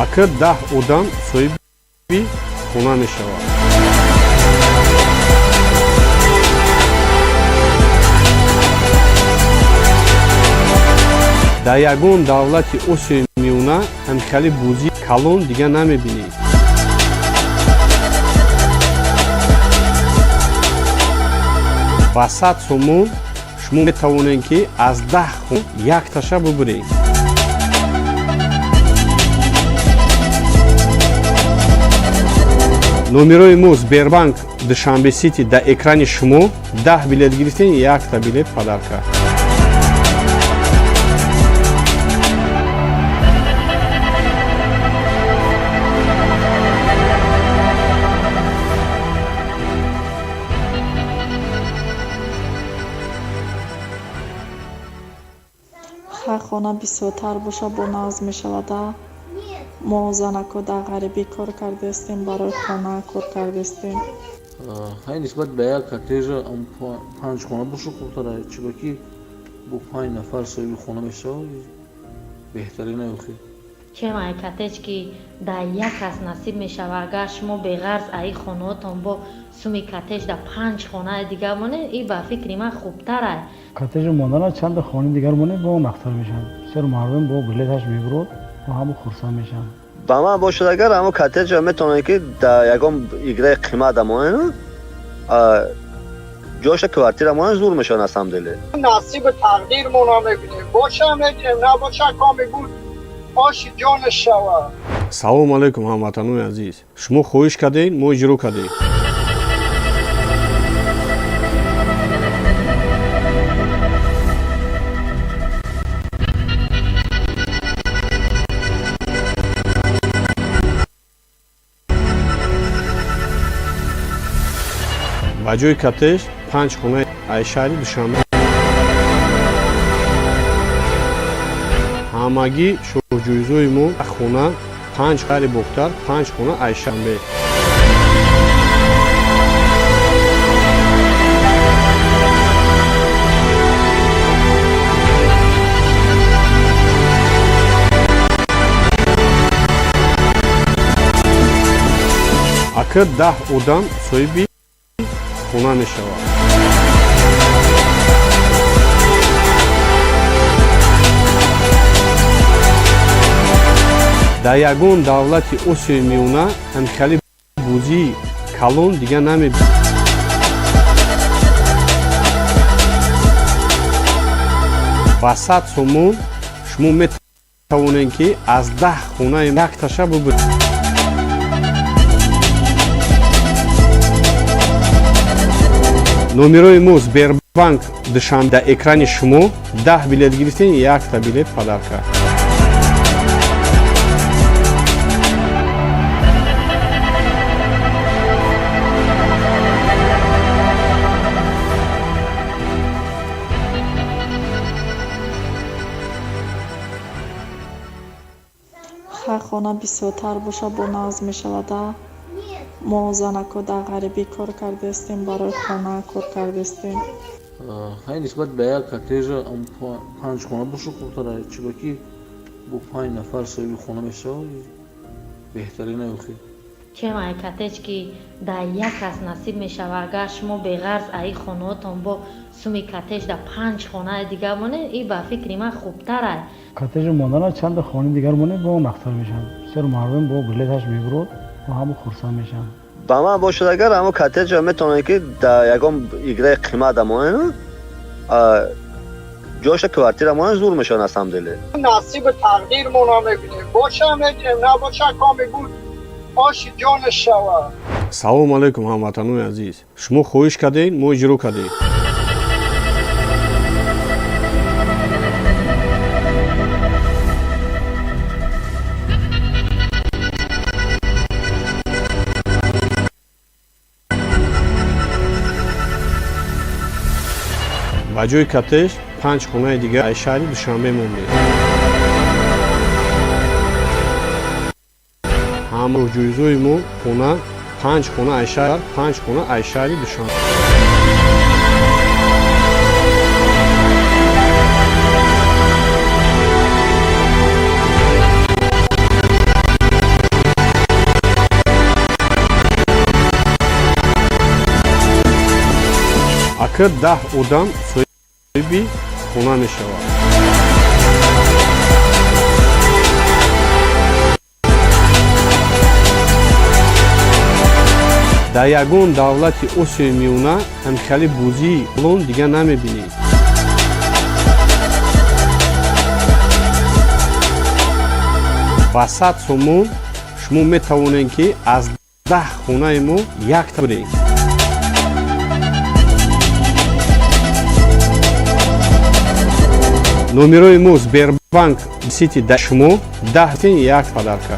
Ака 10 одам соҳиби хона мешавад. Дар ягон давлати Осиёи Миёна ҳамхели бозии калон дигар намебинед. Ба 100 сомон шумо метавонед, ки аз 10 хона якташа бубуред. Номерои мо Сбербанк Душанбе Сити дар экрани шумо. 10 билет гирифтем, якта билет подарка. Ҳар хона бисёртар боша, бо нағз мешавада. Мо занако дар ғарибӣ кор кардастем, барои хона кор кардастем. Хай, нисбат ба як коттеҷа панҷ хона боша хубтара, чунки бо панҷ нафар соҳиби хона мешавад, беҳтарин охи. Чем ай коттедж, ки дар як кас насиб мешавад, агар шумо беғарз аи хонаотон бо суми коттедж дар панҷ хонаи дигар монед, и ба фикри ман хубтарай. Коттеҷи мондана чанда хонаи дигар монед, бо нахтар мешавад. Бисёр мардум бо билеташ мебурод, бо ҳама хурсанд мешаванд. Ба ман бошад, агар ҳамо коттеҷа метавонед, ки дар ягон играи қимат монед, ҷоша квартира монед, зур мешавад на самом деле. Насиби тақдирмона мебинем, боша мегирем, набоша, коми буд оши ҷонаш шавад. Салому алайкум, ҳамватанони азиз! Шумо хоҳиш кардед, мо иҷро кардем. Ба ҷои коттедж панҷ хона ай шаҳри Душанбе. Ҳамагӣ шоҳҷӯизои мо хона панҷ шаҳри Бохтар, панҷ хона ай Шанбе. Ака 10 одам соҳиби хона мешавад. Дар ягон давлати Осиёи Миёна ҳамхели бозии калон дига намебинед. Ба 100 сомон шумо метавонед, ки аз 10 хонаи якташа бубиред. Номерои мо Сбербанк Душанбе дар экрани шумо. 10 билет гирифтем, якта билет подарка. Хай, хона бисёртар боша, бо нағз мешавада. Мо занако дар ғарибӣ кор кардастем, барои хона кор кардастем. Хай, нисбат ба як коттеҷа панҷ хона боша хубтара, чунки бо панҷ нафар соҳиби хона мешавад, беҳтарин охи. Чем ай коттедж, ки дар як кас насиб мешавад, агар шумо беғарз аи хонаотон бо суми коттедж дар панҷ хонаи дигар монед, и ба фикри ман хубтарай. Коттеҷи мондана чанда хонаи дигар монед, бо нақстар мешавад. Бисёр мардум бо билеташ мебурад, бо ҳама хурсанд мешаванд. Ба ман бошад, агар ҳамо коттеҷа метавонед, ки дар ягон играи қимат монед, ҷоша квартира монед, зур мешавад на самом деле. Насиби тақдирмона мебинем, боша мегирем, набоша, коми буд, оши ҷонаш шавад. Салому алайкум, ҳамватанони азиз! Шумо хоҳиш кардед, мо иҷро кардем. Ба ҷои коттедж панҷ хонаи дигар аз шаҳри Душанбе мондем. Ҳама ҷоизои мо хона панҷ хона аз шаҳр, панҷ хона аз шаҳри Душанбе. Ака 10 одам соҳиби хона мешавад. Дар ягон давлати Осиёи Миёна ҳамхели бозии калон дига намебинед. Ба 100 сомон шумо метавонед, ки аз 10 хонаи мо якта биред. Номерои мо Сбербанк Сити дар шумо. 10 як подарка.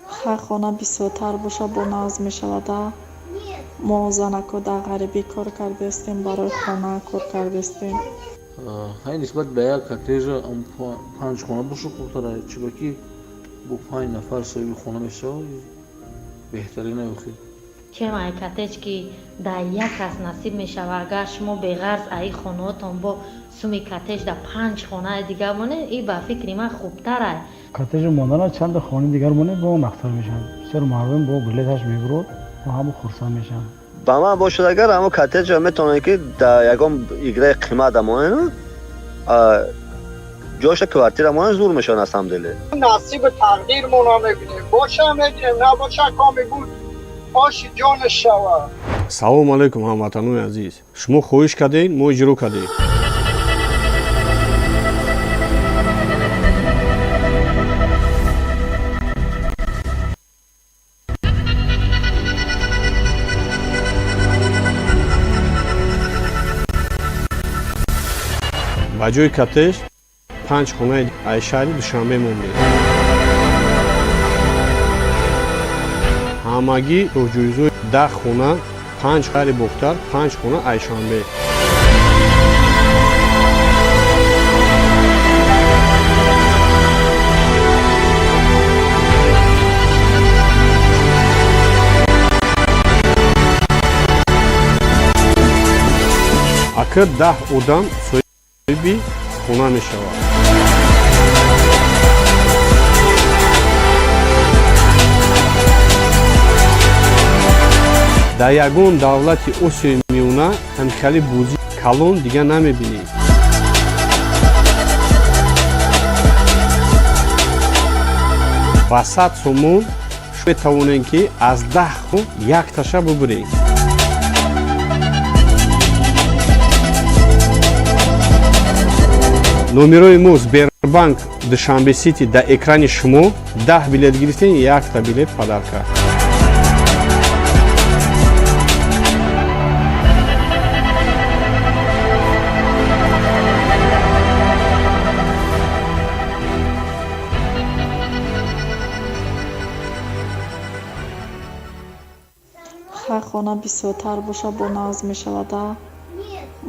Хай, хона бисёртар боша, бо нағз мешавада. Мо занако дар ғарибӣ кор кардастем, барои хона кор кардастем. Хай, нисбат ба як коттеҷа панҷ хона боша хубтара, чунки бо панҷ нафар соҳиби хона мешавад, беҳтарин охи. Чем ай коттедж, ки дар як кас насиб мешавад, агар шумо беғарз аи хонаотон бо суми коттедж дар панҷ хонаи дигар монед, и ба фикри ман хубтарай. Коттеҷи мондана чанда хонаи дигар монед, бо нақстар мешавад. Бисёр мардум бо билеташ мебурад, бо ҳама хурсанд мешаванд. Ба ман бошад, агар ҳамо коттеҷа метавонед, ки дар ягон играи қимат монед, ҷоша квартира монед, зур мешавад на самом деле. Насиби тақдирмона мебинем, боша мегирем, набоша, коми буд, оши ҷонаш шавад. Салому алайкум, ҳамватанони азиз! Шумо хоҳиш кардед, мо иҷро кардем. Ба ҷои коттедж панҷ хонаи ай шаҳри Душанбе мондем. Ҳамагӣ шоҳҷоизои 10 хона, панҷ шаҳри Бохтар, панҷ хона Айшанбе. Ака 10 одам соҳиби хона мешавад. Дар ягон давлати Осиёи Миёна ҳамхели бозии калон дига намебинӣ. Ба 100 сомон метавонем, ки аз 10 хун якташа бубурем. Номерои мо Сбербанк Душанбе Сити дар экрани шумо. 10 билет гирифтем, якта билет подарка. Хай, хона бисёртар боша, бо нағз мешавада.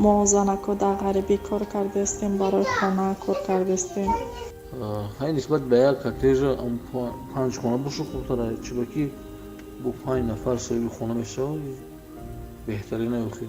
Мо занако дар ғарибӣ кор кардаистем, барои хона кор кардаистем. Хай, нисбат ба як коттеҷа панҷ хона боша хубтара, чунки бо панҷ нафар соҳиби хона мешавад, беҳтарин охир.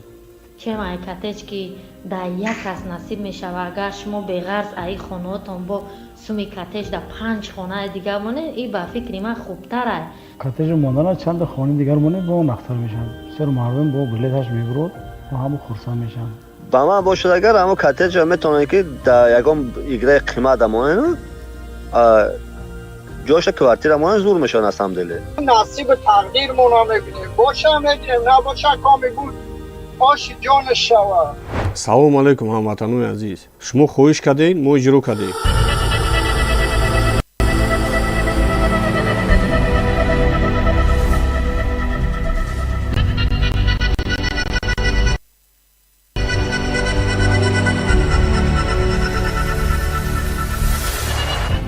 Чем ай коттедж, ки дар як кас насиб мешавад, агар шумо беғарз аи хонаотон бо суми коттедж дар панҷ хонаи дига монед, и ба фикри ман хубтарай. Коттеҷи мондана чанда хонаи дигар монед, бо нақтар мешавад. Бисёр мардум бо билеташ мебурод, бо ҳама хурсанд мешаванд. Ба ман бошад, агар ҳамо коттеҷа метавонед, ки дар ягон играи қимат монед, ҷоша квартира монед, зур мешавад на самом деле. Насиби тақдирмона мебинем, боша мегирем, набоша, коми буд, оши ҷонаш шавад. Салому алайкум, ҳамватанони азиз! Шумо хоҳиш кардед, мо иҷро кардем.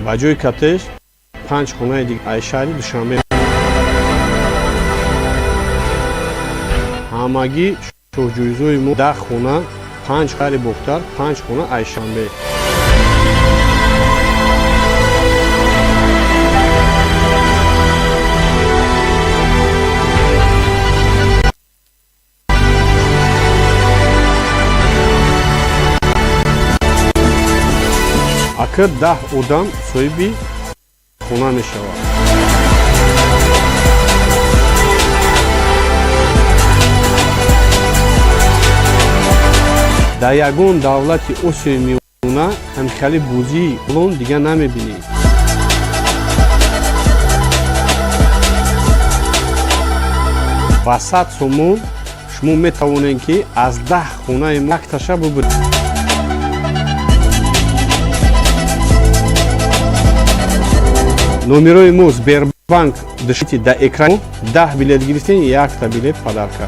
Ба ҷои коттедж панҷ хонаи дига ай шаҳри Душанбе. Ҳамагӣ шоҳҷоизои мо 10 хона, панҷ шаҳри Бохтар, панҷ хона Айшанбе. Ака 10 одам соҳиби хона мешавад. Дар ягон давлати Осиёи Миёна ҳамхели бозии калон дига намебинӣ. Ба 100 сомон шумо метавонед, ки аз 10 хонаи якташа бубуред. Номерои мо Сбербанк Душанбе дар экран. 10 билет гирифтем, якта билет подарка.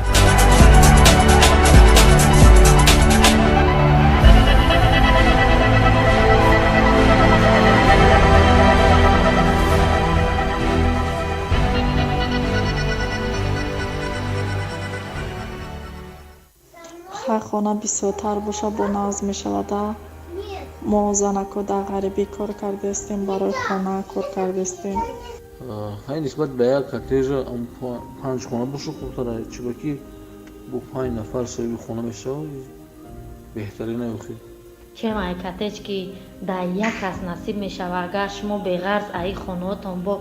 Хай, хона бисёртар боша, бо нағз мешавада. Мо занако дар ғарибӣ кор кардаистем, барои хона кор кардаистем. Хай, нисбат ба як коттеҷа панҷ хона боша хубтара, чунки бо панҷ нафар соҳиби хона мешавад, беҳтарин охир. Чем ай коттедж, ки дар як кас насиб мешавад, агар шумо беғарз аи хонаотон бо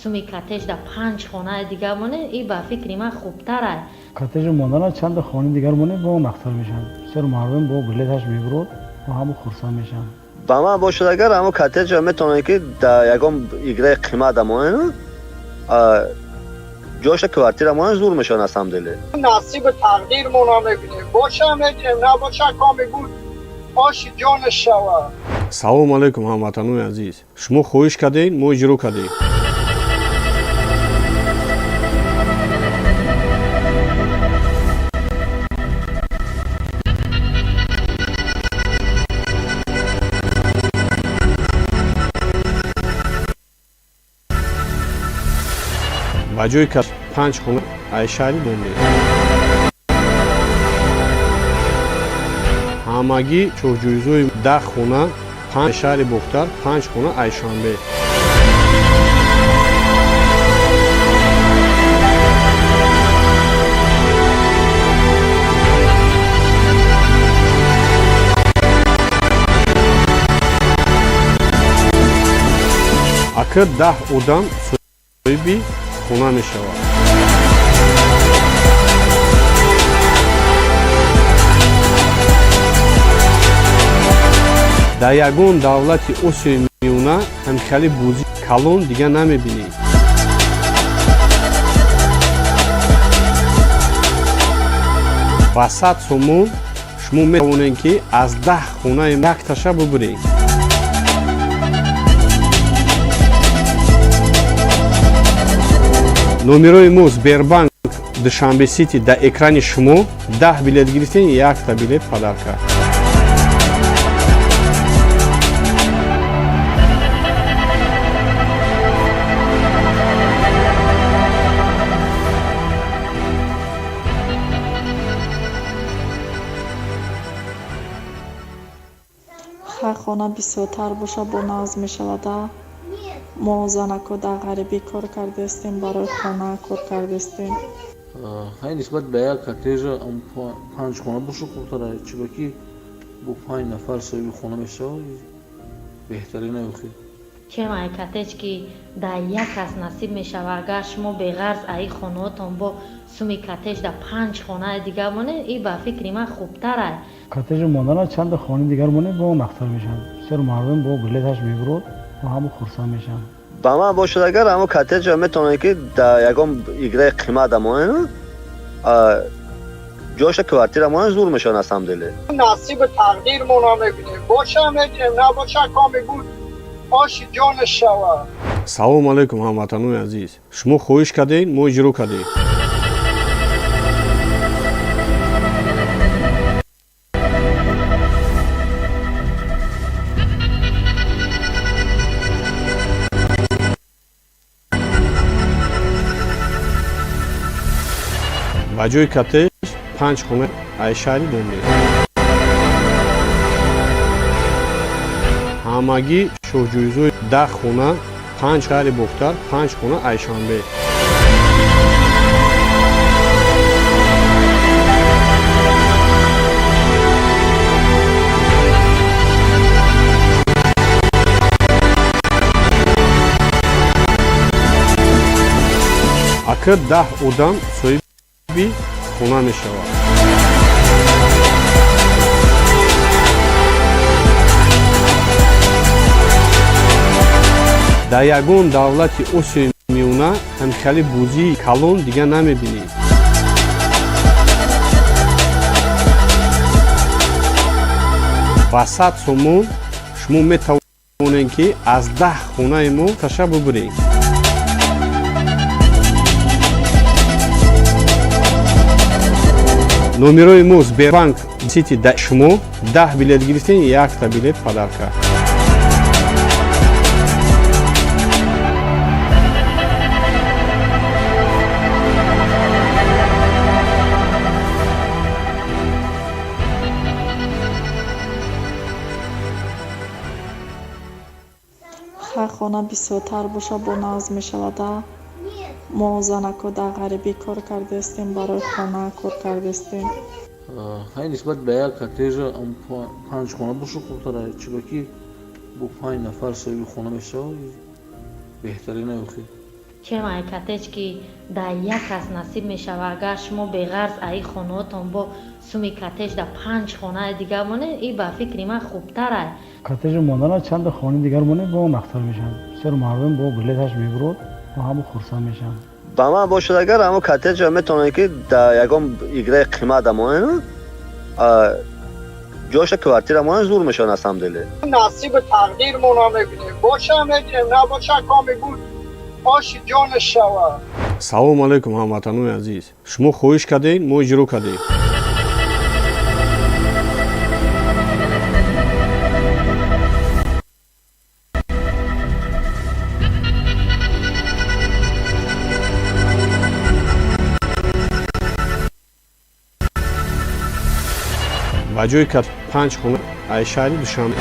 суми коттедж дар панҷ хонаи дига монед, и ба фикри ман хубтарай. Коттеҷи мондана чанда хонаи дигар монед, бо нақтар мешавад. Бисёр мардум бо билеташ мебурод, бо ҳама хурсанд мешаванд. Ба ман бошад, агар ҳамо коттеҷа метавонед, ки дар ягон играи қимат монед, ҷоша квартира монед, зур мешавад на самом деле. Насиби тақдирмона мебинем, боша мегирем, набоша, коми буд, оши ҷонаш шавад. Салому алайкум, ҳамватанони азиз! Шумо хоҳиш кардед, мо иҷро кардем. Ба ҷои панҷ хона ай шаҳри Душанбе. Ҳамагӣ шоҳҷоизои 10 хона, панҷ шаҳри Бохтар, панҷ хона ай Шанбе. Ака 10 одам соҳиби хона мешавад. Дар ягон давлати Осиёи Миёна ҳамхели бозии калон дига намебинӣ. Ба 100 сомон шумо метавонед, ки аз 10 хонаи якташа бубуред. Номерои мо Сбербанк Душанбе Сити дар экрани шумо. 10 билет гирифтем, якта билет подарка. Ҳар хона бисёртар боша, бо нағз мешавада. Мо занако дар ғарибӣ кор кардастем, барои хона кор кардастем. Хай, нисбат ба як коттеҷа панҷ хона боша хубтара, чунки бо панҷ нафар соҳиби хона мешавад, беҳтарин охи. Чем ай коттедж, ки дар як кас насиб мешавад, агар шумо беғарз аи хонаотон бо суми коттедж дар панҷ хонаи дига монед, и ба фикри ман хубтарай. Коттеҷи мондана чанда хонаи дигар монед, бо нақтар мешавад. Бисёр мардум бо билеташ мебурад, бо ҳама хурсанд мешаванд. Ба ман бошад, агар ҳамо коттеҷа метавонед, ки дар ягон играи қимат монед, ҷоша квартира монед, зур мешавад на самом деле. Насиби тақдирмона мебинем, боша мегирем, набоша, коми буд, оши ҷонаш шавад. Салому алайкум, ҳамватанони азиз! Шумо хоҳиш кардед, мо иҷро кардем. Ба ҷои коттедж панҷ хона ай шаҳри Душанбе. Ҳамагӣ шоҳҷоизои 10 хона, панҷ шаҳри Бохтар, панҷ хона ай Шанбе. Ака 10 одам соҳиби хона мешавад. Дар ягон давлати Осиёи Миёна ҳамхели бозии калон дига намебинӣ. Ба 100 сомон шумо метавонед, ки аз 10 хонаи мо таша бубуред. Номерои мо Сбербанк Сити дар шумо. 10 билет гирифтем, якта билет подарка. Ҳар хона бисёртар боша, бо нағз мешавада. Мо занако дар ғарибӣ кор кардастем, барои хона кор кардастем. Хай, нисбат ба як коттеҷа панҷ хона боша хубтара, чунки бо панҷ нафар соҳиби хона мешавад, беҳтарин охи. Чем ай коттедж, ки дар як кас насиб мешавад, агар шумо беғарз аи хонаотон бо суми коттедж дар панҷ хонаи дига монед, и ба фикри ман хубтарай. Коттеҷи мондана чанда хонаи дигар монед, бо нақтар мешавад. Бисёр мардум бо билеташ мебурад, бо ҳама хурсанд мешаванд. Ба ман бошад, агар ҳамо коттеҷа метавонед, ки дар ягон играи қимат монед, ҷоша квартира монед, зур мешавад на самом деле. Насиби тақдирмона мебинем, боша мегирем, набоша, коми буд, оши ҷонаш шавад. Салому алайкум, ҳамватанони азиз! Шумо хоҳиш кардед, мо иҷро кардем. Ба ҷои панҷ хона ай шаҳри Душанбе.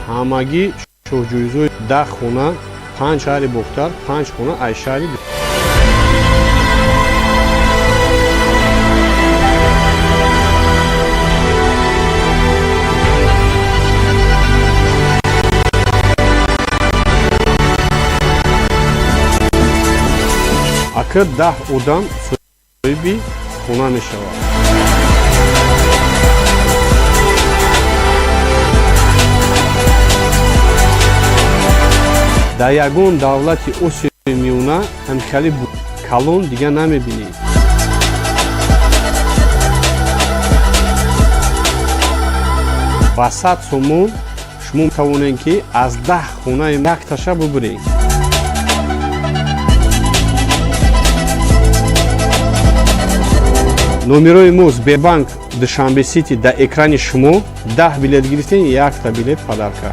Ҳамагӣ шоҳҷоизои 10 хона, панҷ шаҳри Бохтар, панҷ хона ай шаҳри. Ака 10 одам соҳиби хона мешавад. Дар ягон давлати Осиёи Миёна ҳамхели калон дига намебинед. Ба 100 сомон шумо метавонед, ки аз 10 хонаи якташа бубуред. Номерои мо Сбербанк Душанбе Сити дар экрани шумо. 10 билет гирифтем, якта билет подарка.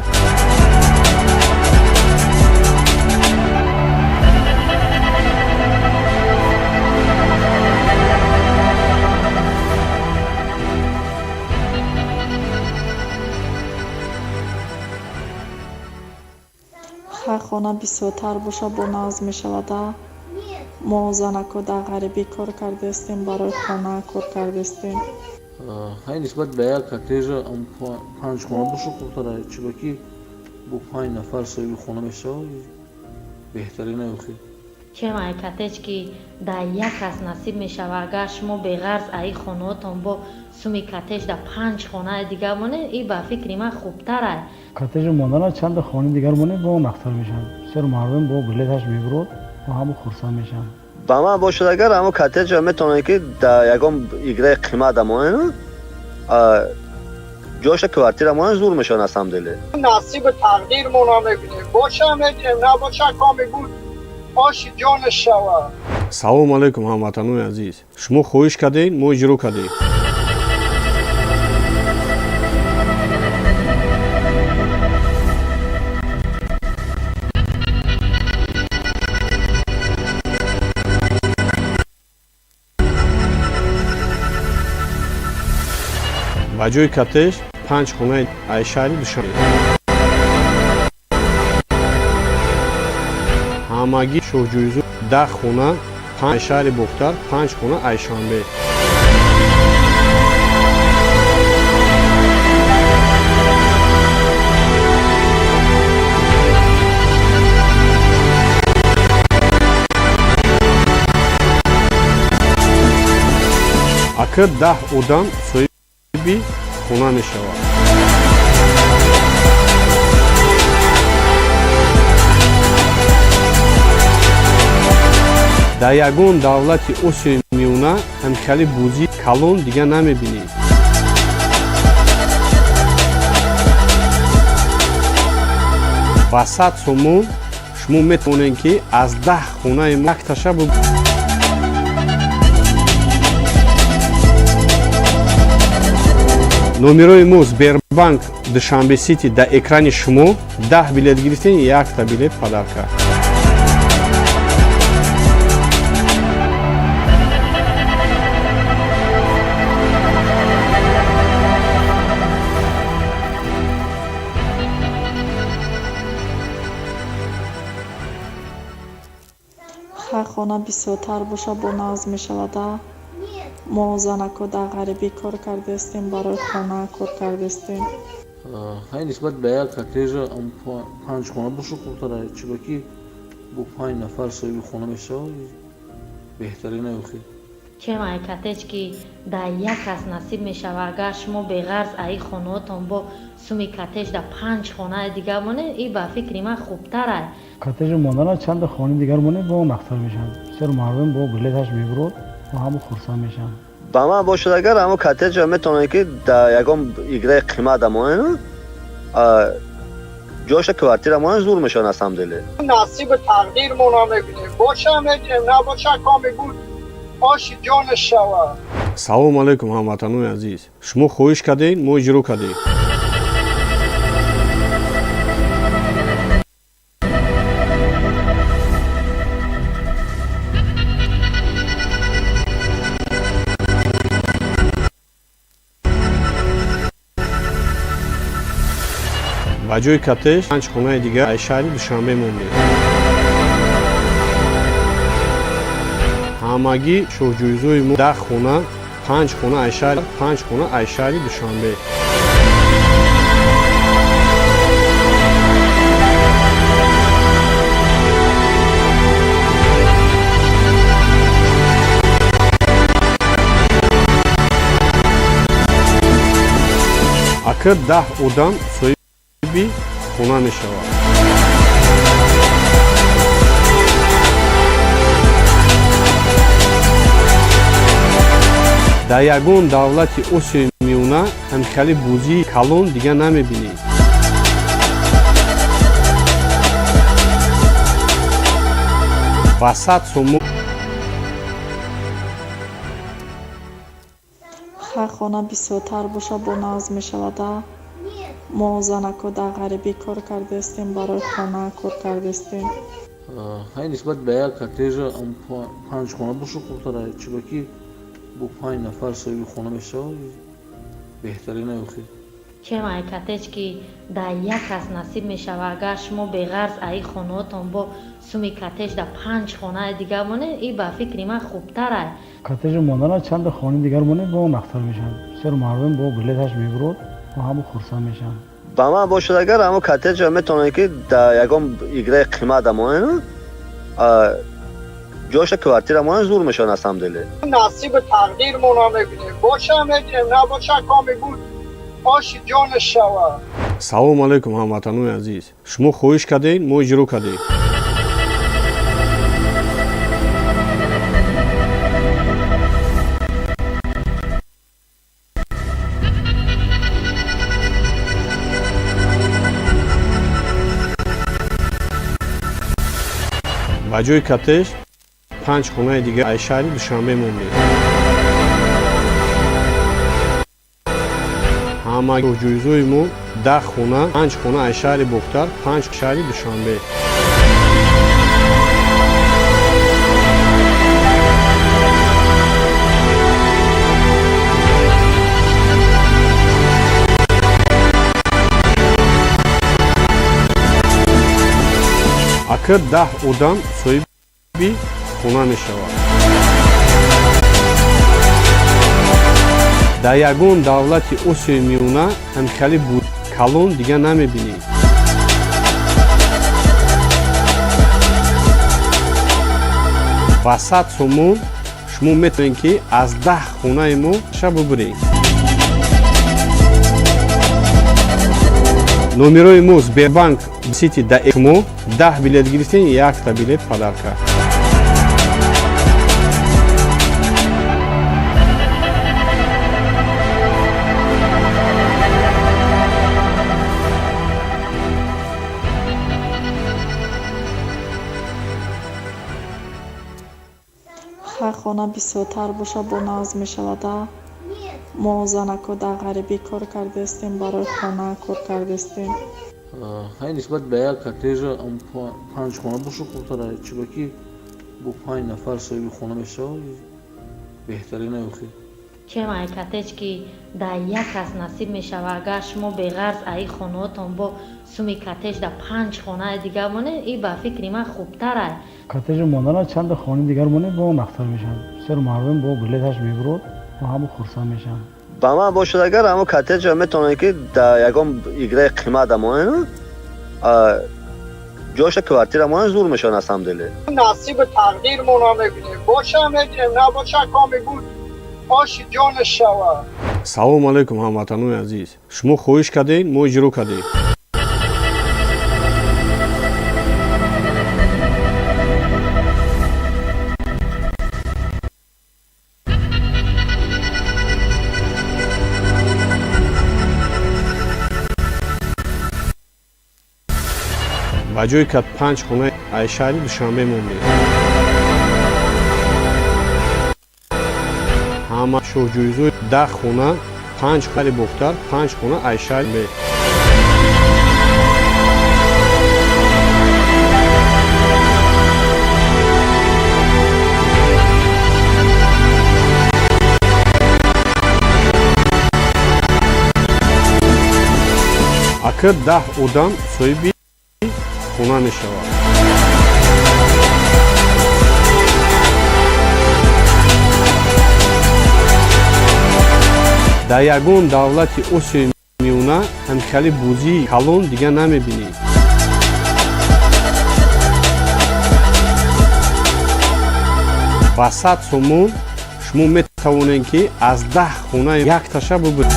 Хай, хона бисёртар боша, бо нағз мешавада. Мо занако дар ғарибӣ кор кардаистем, барои хона кор кардаистем. Хай, нисбат ба як коттеҷа панҷ хона боша хубтара, чунки бо панҷ нафар соҳиби хона мешавад, беҳтарин охи. Чем ай коттедж, ки дар як кас насиб мешавад, агар шумо беғарз аи хонаотон бо суми коттедж дар панҷ хонаи дигар монед, и ба фикри ман хубтарай. Коттеҷи мондана чанда хонаи дигар монед, бо нақстар мешавад. Бисёр мардум бо билеташ мебурод, бо ҳама хурсанд мешаванд. Ба ман бошад, агар ҳамо коттеҷа метавонед, ки дар ягон играи қимат монед, ҷоша квартира монед, зур мешавад на самом деле. Насиби тақдирмона мебинем, боша мегирем, набоша, коми буд, оши ҷонаш шавад. Салому алайкум, ҳамватанони азиз! Шумо хоҳиш кардед, мо иҷро кардем. Ба ҷои коттедж панҷ хонаи ай шаҳри Душанбе. Ҳамагӣ шоҳҷоизо 10 хона, панҷ шаҳри Бохтар, панҷ хона ай Шанбе. Ака 10 одам соҳиби хона мешавад. Дар ягон давлати Осиёи Миёна ҳамхели бозии калон дига намебинед. Ба 100 сомон шумо метавонед, ки аз 10 хонаи якташа. Номерои мо Сбербанк Душанбе Сити дар экрани шумо. 10 билет гирифтем, якта билет подарка. Хай, хона бисёртар боша, бо нағз мешавада. Мо занако дар ғарибӣ кор кардаистем, барои хона кор кардаистем. Хай, нисбат ба як коттеҷа панҷ хона боша хубтара, чунки бо панҷ нафар соҳиби хона мешавад, беҳтарин охи. Чем ай коттедж, ки дар як кас насиб мешавад, агар шумо беғарз аи хонаотон бо суми коттедж дар панҷ хонаи дигар монед, и ба фикри ман хубтарай. Коттеҷи мондана чанда хонаи дигар монед, бо нақстар мешавад. Бисёр мардум бо билеташ мебурод, бо ҳама хурсанд мешаванд. Ба ман бошад, агар ҳамо коттеҷа метавонед, ки дар ягон играи қимат монед, ҷоша квартира монед, зур мешавад на самом деле. Насиби тақдирмона мебинем, боша мегирем, набоша, коми буд, оши ҷонаш шавад. Салому алайкум, ҳамватанони азиз! Шумо хоҳиш кардед, мо иҷро кардем. Ҷои коттедж панҷ хонаи дигар аз шаҳри Душанбе мондем. Ҳамагӣ шоҳҷоизои мо 10 хона, панҷ хона аз шаҳр, панҷ хона аз шаҳри Душанбе. Ака, 10 одам соҳиби хона мешавад. Дар ягон давлати Осиёи Миёна ҳамхели бозии калон дига намебинед. Ба 100 сомон. Хай, хона бисёртар боша, бо нағз мешавада. Мо занако дар ғарибӣ кор кардаистем, барои хона кор кардаистем. Хай, нисбат ба як коттеҷа панҷ хона боша хубтара, чунки бо панҷ нафар соҳиби хона мешавад, беҳтарин охир. Чем ай коттедж ки дар як кас насиб мешавад, агар шумо беғарз аи хонаотон бо суми коттедж дар панҷ хонаи дигар монед, и ба фикри ман хубтарай. Коттеҷи мондана чанда хонаи дигар монед, бо нақстар мешавад. Бисёр мардум бо билеташ мебурод, бо ҳама хурсанд мешаванд. Ба ман бошад, агар ҳамо коттеҷа метавонед, ки дар ягон играи қимат монед, ҷоша квартира монед, зур мешавад на самом деле. Насиби тақдирмона мебинем, боша мегирем, набоша, коми буд, оши ҷонаш шавад. Салому алайкум, ҳамватанони азиз! Шумо хоҳиш кардед, мо иҷро кардем. Ба ҷои коттедж панҷ хонаи дигар аз шаҳри Душанбе мондем. Ҳама ҷоизои мо 10 хона, панҷ хона аз шаҳри Бохтар, панҷ шаҳри Душанбе. Ака, 10 одам соҳиби хона мешавад. Дар ягон давлати Осиёи Миёна ҳамхели калон дига намебинед. Ба 100 сомон шумо метавонед, ки аз 10 хонаи мо ша бубуред. Номерои мо Сбербанк Сити. Да, шумо 10 билет гирифтем, якта билет подарка. Хай, хона бисёртар боша, бо нағз мешавада. Мо занако дар ғарибӣ кор кардаистем, барои хона кор кардаистем. Хай, нисбат ба як коттеҷа панҷ хона боша хубтара, чунки бо панҷ нафар соҳиби хона мешавад, беҳтарин охир. Чем ай коттедж ки дар як кас насиб мешавад, агар шумо беғарз аи хонаотон бо суми коттедж дар панҷ хонаи дигар монед, и ба фикри ман хубтарай. Коттеҷи мондана чанда хонаи дигар монед, бо нақстар мешавад. Бисёр мардум бо билеташ мебурод, бо ҳама хурсанд мешаванд. Ба ман бошад, агар ҳамо коттеҷа метавонед, ки дар ягон играи қимат монед, ҷоша квартира монед, зур мешавад на самом деле. Насиби тақдирмона мебинем, боша мегирем, набоша, коми буд, оши ҷонаш шавад. Салому алайкум, ҳамватанони азиз! Шумо хоҳиш кардед, мо иҷро кардем. Ба ҷои кат панҷ хона аз шаҳри Душанбе мондем. Ҳама шоҳҷоизои 10 хона, панҷ шаҳри Бохтар, панҷ хона аз шаҳри. Ака, 10 одам соҳиби хона мешавад. Дар ягон давлати Осиёи Миёна ҳамхели бозии калон дига намебинӣ. Ба 100 сомон шумо метавонед, ки аз 10 хона якташа бубуред.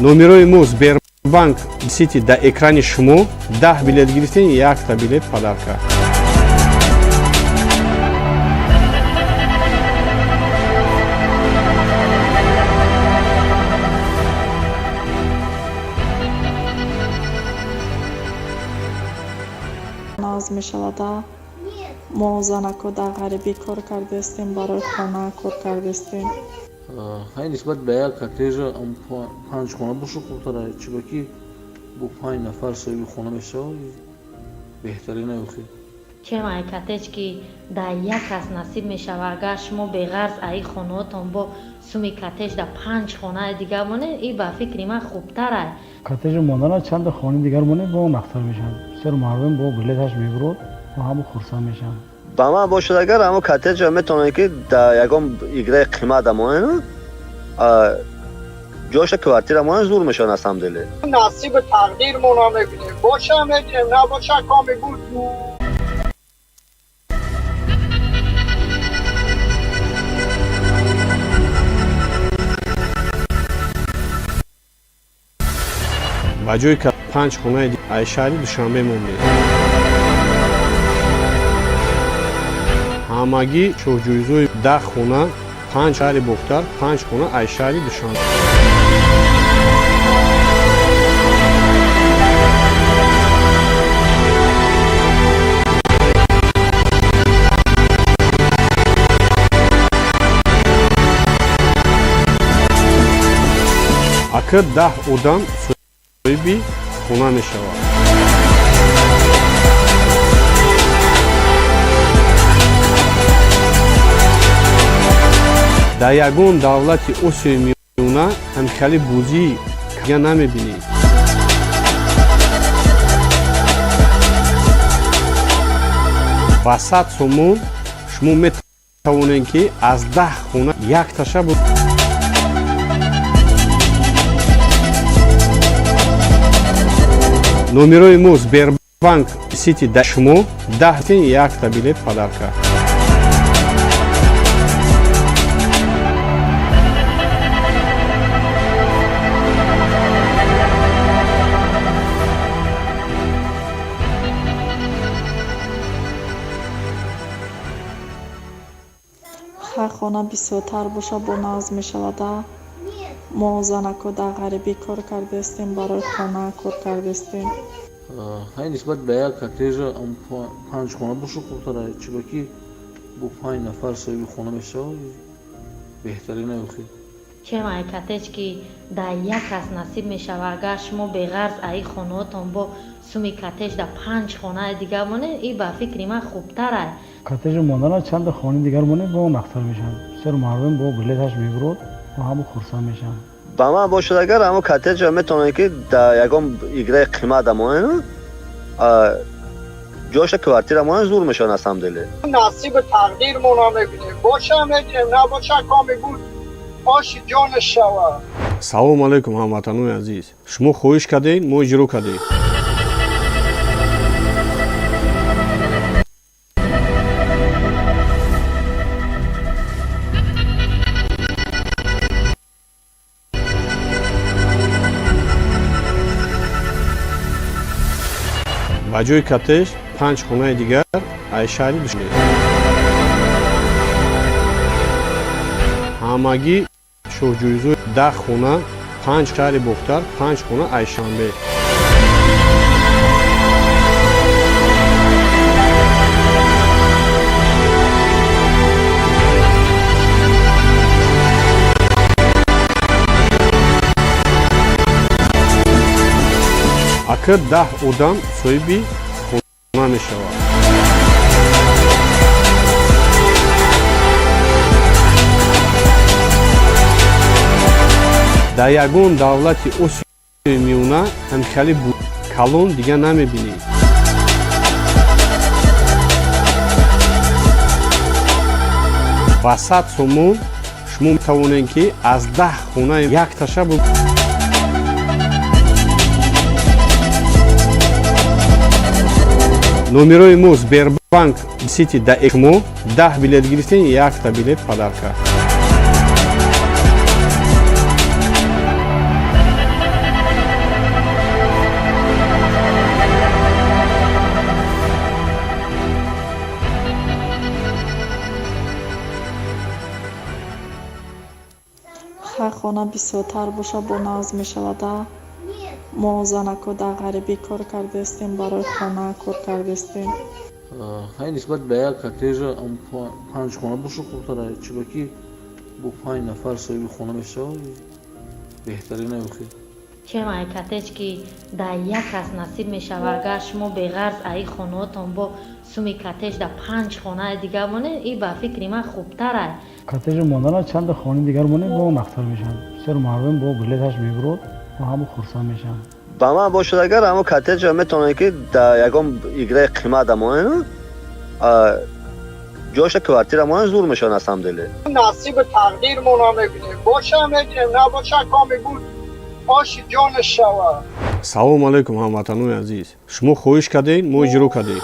Номерои мо Сбербанк Сити дар экрани шумо. 10 билет гирифтем, якта билет подарка. Нағз мешавада. Мо занако дар ғарибӣ кор кардаистем, барои хона кор кардаистем. Хай, нисбат ба як коттеҷа панҷ хона боша хубтара, чунки бо панҷ нафар соҳиби хона мешавад, беҳтарина охи. Чем ай коттедж, ки дар як кас насиб мешава, агар шумо беғарз аи хонаотон бо суми коттедж дар панҷ хонаи дига монед, и ба фикри ман хубтарай. Коттеҷи мондана чанда хонаи дигар монед, бо нақтар мешавад. Бисёр мардум бо билеташ мебурад, бо ҳама хурсанд мешаванд. Ба ман бошад, агар ҳамо коттеҷа метавонед, ки дар ягон играи қимат монед, ҷоша квартира монед, зур мешавад на самом деле. Насиби тақдирмона мебинем, боша мегирем, набоша, коми буд. Ба ҷои панҷ хонаи ай шаҳри Душанбе мондем. Ҳамагӣ шоҳҷӯизои 10 хона, панҷ шаҳри Бохтар, панҷ хона ай шаҳри Душанбе. Ака, 10 одам соҳиби хона мешавад. Дар ягон давлати Осиёи Миёна ҳамхели бозии дига намебинӣ. Ба 100 сомон шумо метавонед, ки аз 10 хона якташа. Номерои мо Сбербанк Сити дар шумо. 10 якта билет подарка. Ҳар хона бисёртар боша, бо нағз мешавада. Мо занако дар ғарибӣ кор кардаистем, барои хона кор кардаистем. Хай, нисбат ба як коттеҷа панҷ хона боша хубтара, чунки бо панҷ нафар соҳиби хона мешавад, беҳтарина охи. Чем ай коттедж, ки дар як кас насиб мешава, агар шумо беғарз аи хонаотон бо суми коттедж дар панҷ хонаи дига монед, и ба фикри ман хубтарай. Коттеҷи мондана чанда хонаи дигар монед, бо нақтар мешавад. Бисёр мардум бо билеташ мебурад, бо ҳама хурсанд мешаванд. Ба ман бошад, агар ҳамо коттеҷа метавонед, ки дар ягон играи қимат монед, ҷоша квартира монед, зур мешавад на самом деле. Насиби тақдирмона мебинем, боша мегирем, набоша, коми буд, оши ҷонаш шавад. Салому алайкум, ҳамватанони азиз! Шумо хоҳиш кардед, мо иҷро кардем. Ба ҷои коттедж панҷ хонаи дигар ай шаҳри Душанбе. Ҳамагӣ шоҳҷӯизои 10 хона, панҷ шаҳри Бохтар, панҷ хона ай Шанбе. Ака, 10 одам соҳиби хона мешавад. Дар ягон давлати Осиёи Миёна ҳамхели калон дига намебинед. Ба 100 сомон шумо метавонед, ки аз 10 хона якташа. Номерои мо Сбербанк Сити да шумо 10 билет гирифтем, якта билет подарка. Ҳар хона бисёртар боша, бо нағз мешавада. Мо занако дар ғарибӣ кор кардастем, барои хона кор кардастем. Хай, нисбат ба як коттеҷа панҷ хона боша хубтара, чунки бо панҷ нафар соҳиби хона мешавад, беҳтарин охи. Чем ай коттедж, ки дар як кас насиб мешавад, агар шумо беғарз аи хонаотон бо суми коттедж дар панҷ хонаи дигар монед, и ба фикри ман хубтарай. Коттеҷи мондана чанда хонаи дигар монед, бо нақтар мешавад. Бисёр мардум бо билеташ мебурод, бо ҳама хурсанд мешаванд. Ба ман бошад, агар ҳамо коттеҷа метавонед, ки дар ягон играи қимат монед, ҷоша квартира монед, зур мешавад на самом деле. Насиби тақдирмона мебинем, боша мегирем, набоша, коми буд, оши ҷонаш шавад. Салому алайкум, ҳамватанони азиз! Шумо хоҳиш кардед, мо иҷро кардем.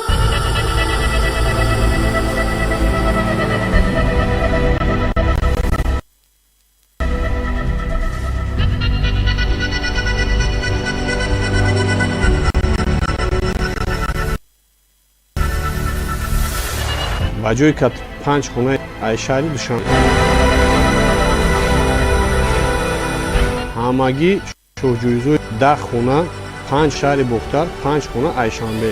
Ба ҷои панҷ хонаи ай шаҳри Душанбе, ҳамагӣ шоҳҷӯизои 10 хона, панҷ шаҳри Бохтар, панҷ хона Айшанбе.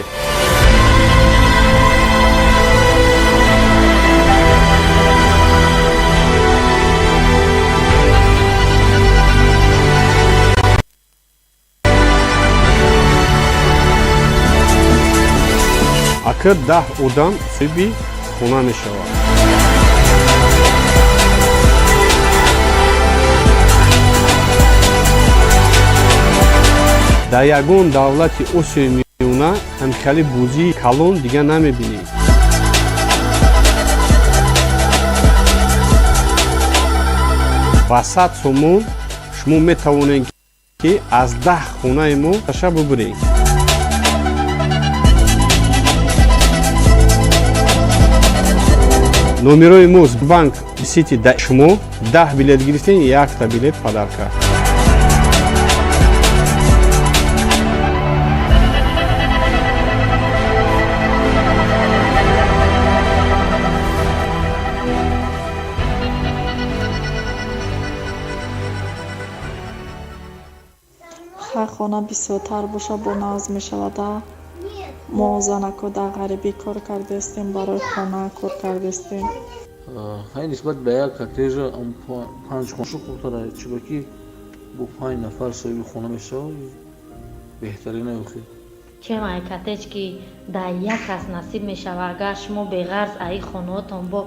Ака, 10 одам соҳиби хона мешавад. Дар ягон давлати Осиёи Миёна ҳамхели бозии калон дига намебинед. Ба 100 сомон шумо метавонед, ки аз 10 хонаи мо таша бубуред. Номерои мо Банк Сити да шумо 10 билет гирифтем, якта билет подарка. Ҳар хона бисёртар боша, бо нағз мешавада. Мо занако дар ғарибӣ кор кардастем, барои хона кор кардастем. Хай, нисбат ба як коттеҷа панҷ хона хубтара, чунки бо панҷ нафар соҳиби хона мешавад, беҳтарин охи. Чем ай коттедж, ки дар як кас насиб мешавад, агар шумо беғарз аи хонаотон бо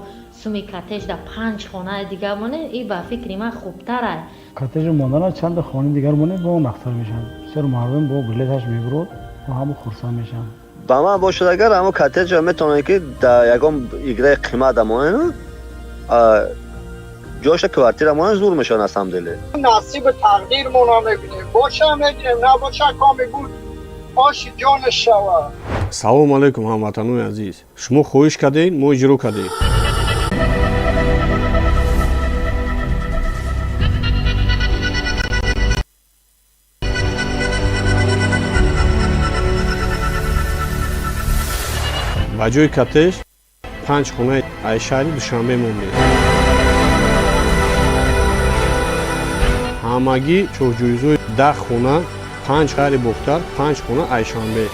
суми коттедж дар панҷ хонаи дигар монед, и ба фикри ман хубтарай. Коттеҷи мондана чанда хонаи дигар монед, бо нақтар мешавад. Бисёр мардум бо билеташ мебурод, бо ҳама хурсанд мешаванд. Ба ман бошад, агар ҳамо коттеҷа метавонед, ки дар ягон играи қимат монед, ҷоша квартира монед, зур мешавад на самом деле. Насиби тақдирмона мебинем, боша мегирем, набоша, коми буд, оши ҷонаш шавад. Салому алайкум, ҳамватанони азиз! Шумо хоҳиш кардед, мо иҷро кардем. Ба ҷои коттедж панҷ хонаи ай шаҳри Душанбе мондем. Ҳамагӣ шоҳҷӯизои 10 хона, панҷ шаҳри Бохтар, панҷ хона Айшанбе.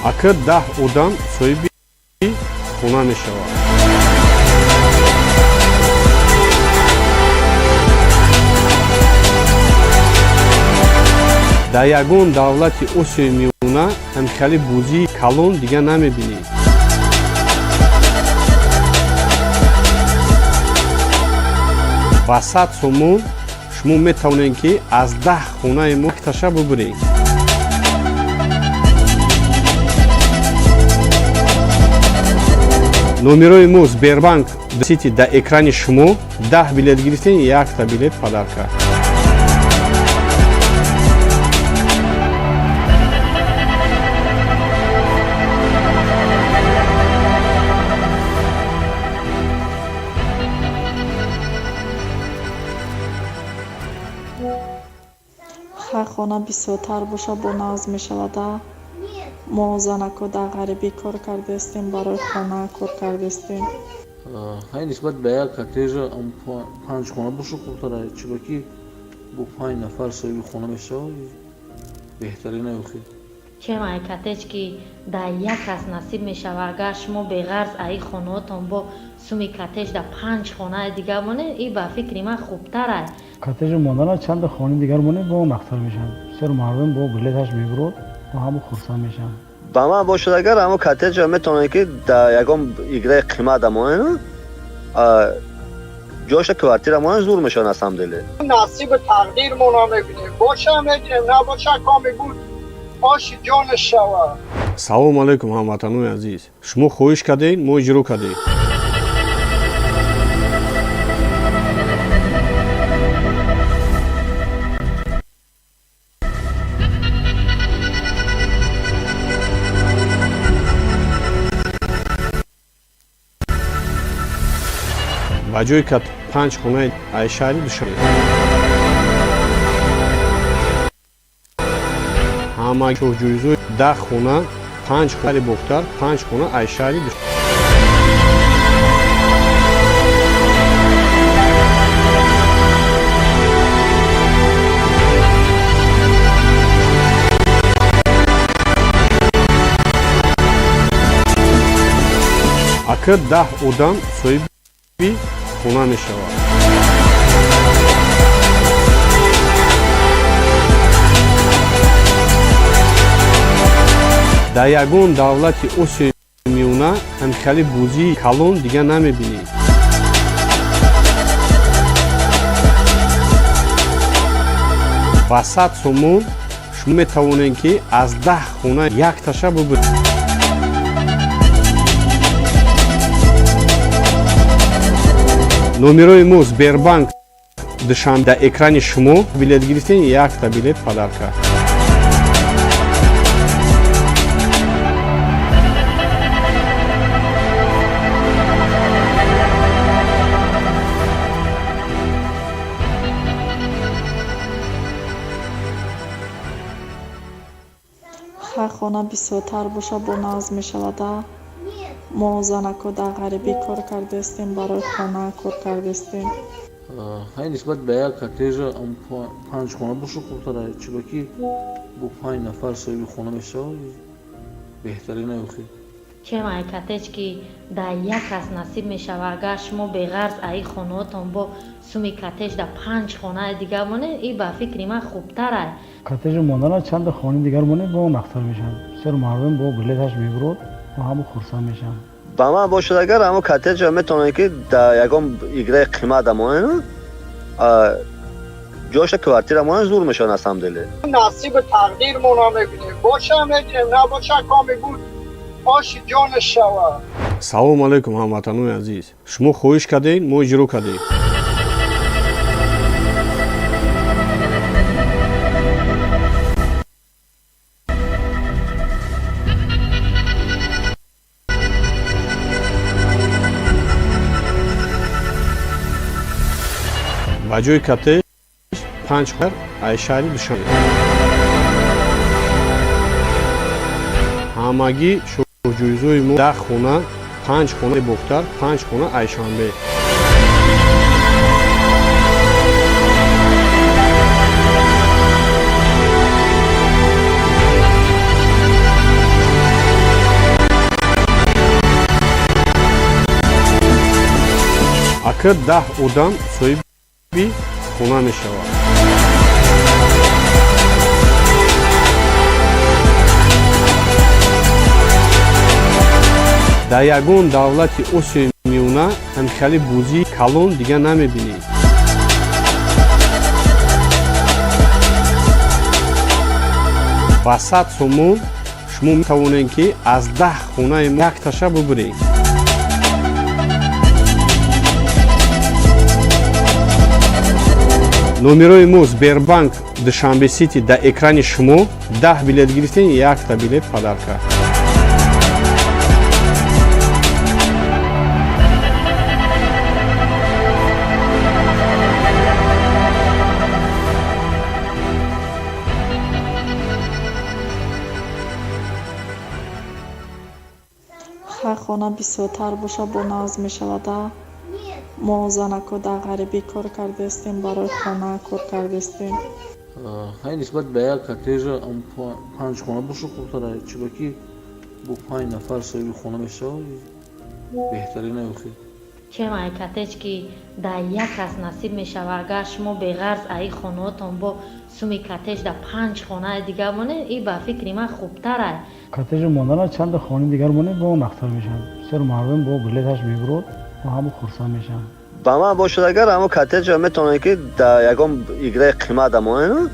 Ака, 10 одам соҳиби хона мешавад. Дар ягон давлати Осиёи Миёна ҳамхели бозии калон дига намебинӣ. Ба 100 сомон шумо метавонед, ки аз 10 хонаи мо якташа бубуред. Номерои мо Сбербанк Сити дар экрани шумо. 10 билет гирифтем, якта билет подарка. Ҳар хона бисёртар боша, бо нағз мешавада. Мо занако дар ғарибӣ кор кардаистем, барои хона кор кардаистем. Хай, нисбат ба як коттеҷа панҷ хона боша хубтара, чунки бо панҷ нафар соҳиби хона мешавад, беҳтарина охир. Чем ай коттедж, ки дар як кас насиб мешавад, агар шумо беғарз аи хонаотон бо суми коттедж дар панҷ хонаи дига монед, и ба фикри ман хубтарай. Коттеҷи мондана чанда хонаи дигар монед, бо нақтар мешавад. Бисёр мардум бо билеташ мебурод, бо ҳама хурсанд мешаванд. Ба ман бошад, агар ҳамо коттеҷа метавонед, ки дар ягон играи қимат монед, ҷоша квартира монед, зур мешавад на самом деле. Насиби тақдирмона мебинем, боша мегирем, набоша, коми буд, оши ҷонаш шавад. Салому алайкум, ҳамватанои азиз! Шумо хоҳиш кардед, мо иҷро кардем. Ба ҷои кат панҷ хонаи ай шаҳри Душанбе, ҳама шоҳҷӯизои 10 хона, панҷ шаҳри Бохтар, панҷ хона ай шаҳри Душанбе. Ака, 10 одам соҳиби хона мешавад. Дар ягон давлати Осиёи Миёна ҳамхели бозии калон дига намебинӣ. Ба 100 сомон шумо метавонед, ки аз 10 хона якташа бубуред. Номерои мо Сбербанк Душанбе дар экрани шумо. Билет гирифтем, якта билет подарка. Ҳар хона бисёртар боша, бо нағз мешавада. Мо занако дар ғарибӣ кор кардаистем, барои хона кор кардаистем. Хай, нисбат ба як коттеҷа панҷ хона боша хубтара, чунки бо панҷ нафар соҳиби хона мешавад, беҳтарина охир. Чем ай коттедж, ки дар як кас насиб мешавад, агар шумо беғарз аи хонаотон бо суми коттедж дар панҷ хонаи дига монед, и ба фикри ман хубтарай. Коттеҷи мондана чанда хонаи дигар монед, бо нақтар мешавад. Бисёр мардум бо билеташ мебурод, бо ҳама хурсанд мешаванд. Ба ман бошад, агар ҳамо коттеҷа метавонед, ки дар ягон играи қимат монед, ҷоша квартира монед, зур мешавад на самом деле. Насиби тақдирмона мебинем, боша мегирем, набоша, коми буд, оши ҷонаш шавад. Салому алайкум, ҳамватанои азиз! Шумо хоҳиш кардед, мо иҷро кардем. Ба ҷои коттедж панҷ ай шаҳри Душанбе, ҳамагӣ шоҳҷӯизои мо 10 хона, панҷ хонаи Бохтар, панҷ хона ай Шанбе. Ака, 10 одам соҳиби хона мешавад. Дар ягон давлати Осиёи Миёна ҳамхели бозии калон дига намебинед. Ба 100 сомон шумо метавонед, ки аз 10 хонаи мо якташа бубуред. Номерои мо Сбербанк Душанбе Сити дар экрани шумо. 10 билет гирифтем, якта билет подарка. Ҳар хона бисёртар боша, бо нағз мешавада. Мо занако дар ғарибӣ кор кардаистем, барои хона кор кардаистем. Хай, нисбат ба як коттеҷа панҷ хона боша хубтара, чунки бо панҷ нафар соҳиби хона мешавад, беҳтарина охир. Чем ай коттедж, ки дар як кас насиб мешавад, агар шумо беғарз аи хонаотон бо суми коттедж дар панҷ хонаи дига монед, и ба фикри ман хубтарай. Коттеҷи мондана чанда хонаи дигар монед, бо нахтар мешавад. Бисёр мардум бо билеташ мебурод, бо ҳама хурсанд мешаванд. Ба ман бошад, агар ҳамо коттеҷа метавонед, ки дар ягон играи қимат монед,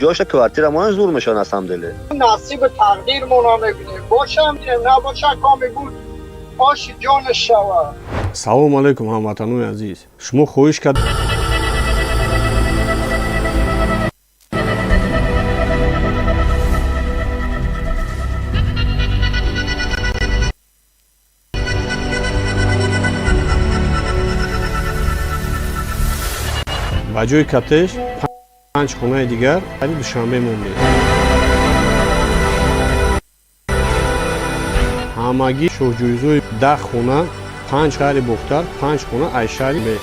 ҷоша квартира монед, зур мешавад на самом деле. Насиби тақдирмона мебинем, боша мегирем, набоша, коми буд, оши ҷонаш шавад. Салому алайкум, ҳамватанони азиз! Шумо хоҳиш кард. Ба ҷои коттедж панҷ хонаи дигар шаҳри Душанбе мондем. Ҳамагӣ шоҳҷоизҳои 10 хона, панҷ шаҳри Бохтар, панҷ хона ай шаҳри Бе.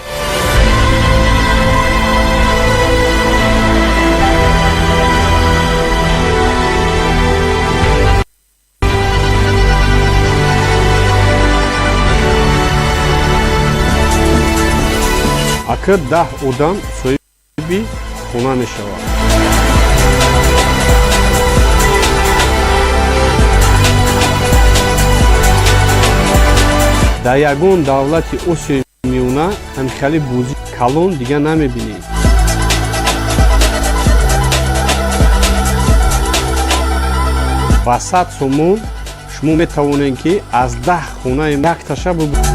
Ака, 10 одам соҳиби хона мешавад. Дар ягон давлати Осиёи Миёна ҳамхели бозии калон дига намебинед. Ба 100 сомон шумо метавонед, ки аз 10 хонаи якташа бубуред.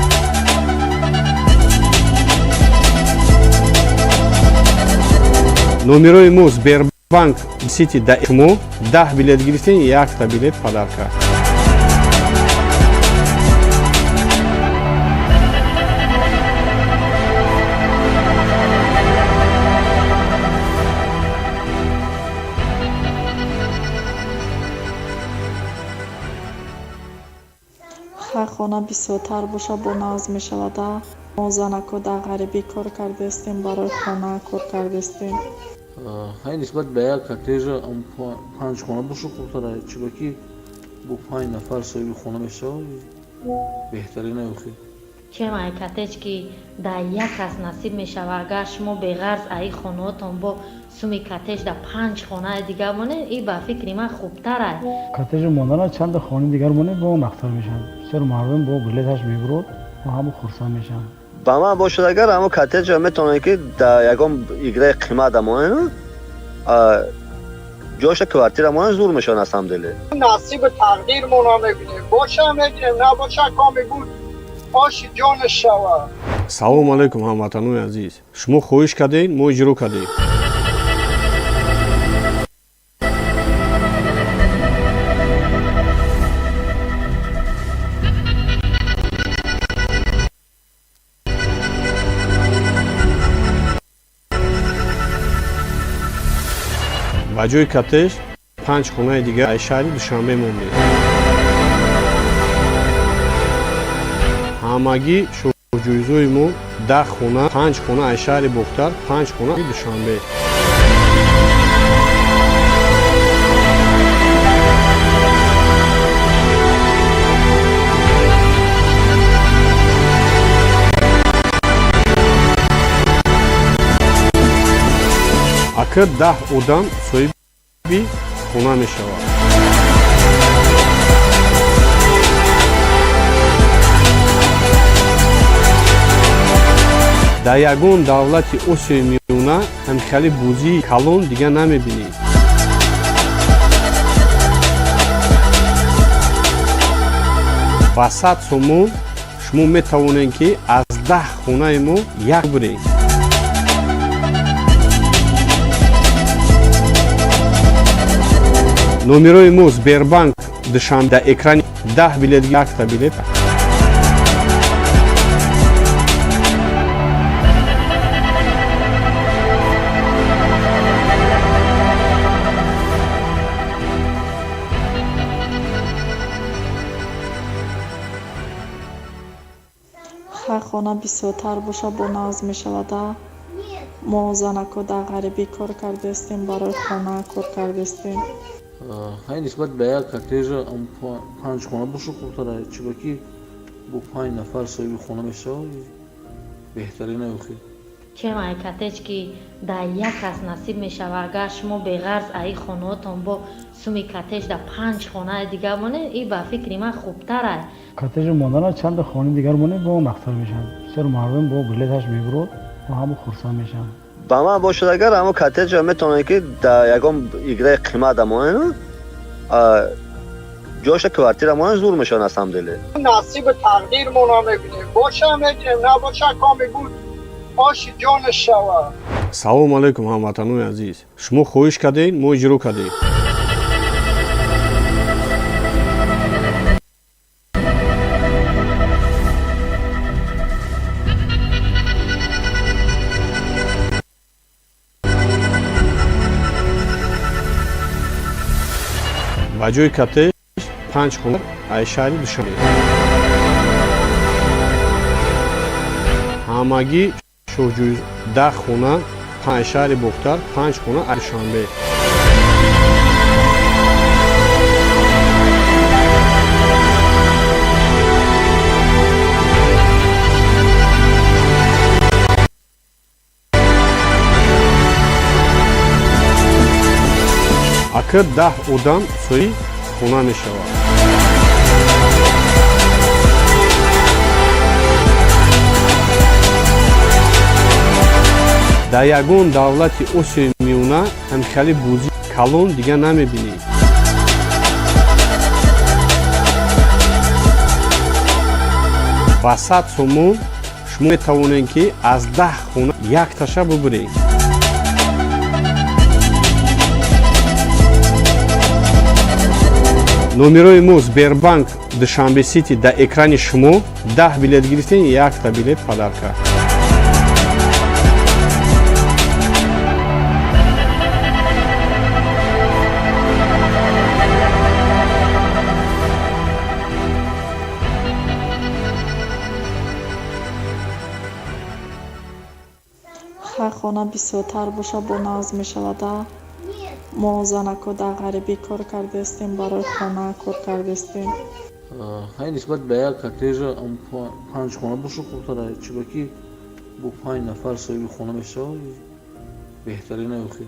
Номерои мо Сбербанк Сити дар шумо. 10 билет гирифтем, якта билет подарка. Ҳар хона бисёртар боша, бо нағз мешавада. Мо занако дар ғарибӣ кор кардаистем, барои хона кор кардаистем. Хай, нисбат ба як коттеҷа панҷ хона боша хубтара, чунки бо панҷ нафар соҳиби хона мешавад, беҳтарина охир. Чем ай коттедж, ки дар як кас насиб мешавад, агар шумо беғарз аи хонаотон бо суми коттедж дар панҷ хонаи дига монед, и ба фикри ман хубтарай. Коттеҷи мондана чанда хонаи дигар монед, бо нахтар мешавад. Бисёр мардум бо билеташ мебурод, бо ҳама хурсанд мешаванд. Ба ман бошад, агар ҳамо коттеҷа метавонед, ки дар ягон играи қимат монед, ҷоша квартира монед, зур мешавад на самом деле. Насиби тақдирмона мебинем, боша мегирем, набоша, коми буд, оши ҷонаш шавад. Салому алайкум, ҳамватанони азиз! Шумо хоҳиш кардед, мо иҷро кардем. Ба ҷои коттедж панҷ хонаи дигар ай шаҳри Душанбе мондем. Ҳамагӣ шоҳҷоизҳои мо 10 хона, панҷ хона ай шаҳри Бохтар, панҷ хона Душанбе. Ака, 10 одам соҳиби хона мешавад. Дар ягон давлати Осиёи Миёна ҳамхели бозии калон дига намебинӣ. Ба 100 сомон шумо метавонед, ки аз 10 хонаи мо як биред. Номерои мо Сбербанк Душанбе дар экрани. 10 билет, якта билет. Ҳар хона бисёртар боша, бо нағз мешавада. Мо занако дар ғарибӣ кор кардастем, барои хона кор кардастем. Хай, нисбат ба як коттеҷа панҷ хона боша хубтара, чунки бо панҷ нафар соҳиби хона мешавад, беҳтарин охир. Чем ай коттедж, ки дар як кас насиб мешавад, агар шумо беғарз аи хонаотон бо суми коттедж дар панҷ хонаи дига монед, и ба фикри ман хубтарай. Коттеҷи мондана чанда хонаи дигар монед, бо нақстар мешавад. Бисёр мардум бо билеташ мебурад, бо ҳама хурсанд мешаванд. Ба ман бошад, агар ҳамо коттеҷа метавонед, ки дар ягон играи қимат монед, ҷоша квартира монед, зур мешавад на самом деле. Насиби тақдирмона мебинем, боша мегирем, набоша, коми буд, оши ҷонаш шавад. Салому алайкум, ҳамватанони азиз! Шумо хоҳиш кардед, мо иҷро кардем. Ба ҷои коттедж панҷ хона ай шаҳри Душанбе, ҳамагӣ шоҳҷӯй 10 хона, панҷ шаҳри Бохтар, панҷ хона ай Душанбе. Ака, 10 одам соҳиби хона мешавад. Дар ягон давлати Осиёи Миёна ҳамхели бозии калон дига намебинӣ. Ба 100 сомон шумо метавонед, ки аз 10 хона якташа бубиред. Номерои мо Сбербанк Душанбе Сити дар экрани шумо. 10 билет гирифтем, якта билет подарка. Ҳар хона бисёртар боша, бо нағз мешавада. Мо занако дар ғарибӣ кор кардастем, барои хона кор кардастем. Хай, нисбат ба як коттеҷа панҷ хона боша хубтара, чунки бо панҷ нафар соҳиби хона мешавад, беҳтарин охир.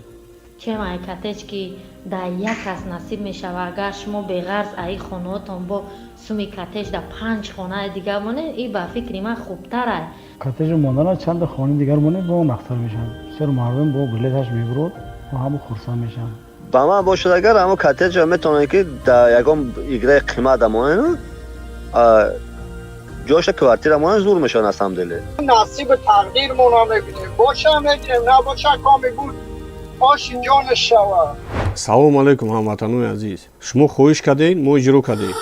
Чем ай коттедж, ки дар як кас насиб мешавад, агар шумо беғарз аи хонаотон бо суми коттедж дар панҷ хонаи дига монед, и ба фикри ман хубтарай. Коттеҷи мондана чанда хонаи дигар монед, бо нақстар мешавад. Бисёр мардум бо билеташ мебурад, бо ҳама хурсанд мешаванд. Ба ман бошад, агар ҳамо коттеҷа метавонед, ки дар ягон играи қимат монед, ҷоша квартира монед, зур мешавад на самом деле. Насиби тақдирмона мебинем, боша мегирем, набоша, коми буд, оши ҷонаш шавад. Салому алайкум, ҳамватанони азиз! Шумо хоҳиш кардед, мо иҷро кардем.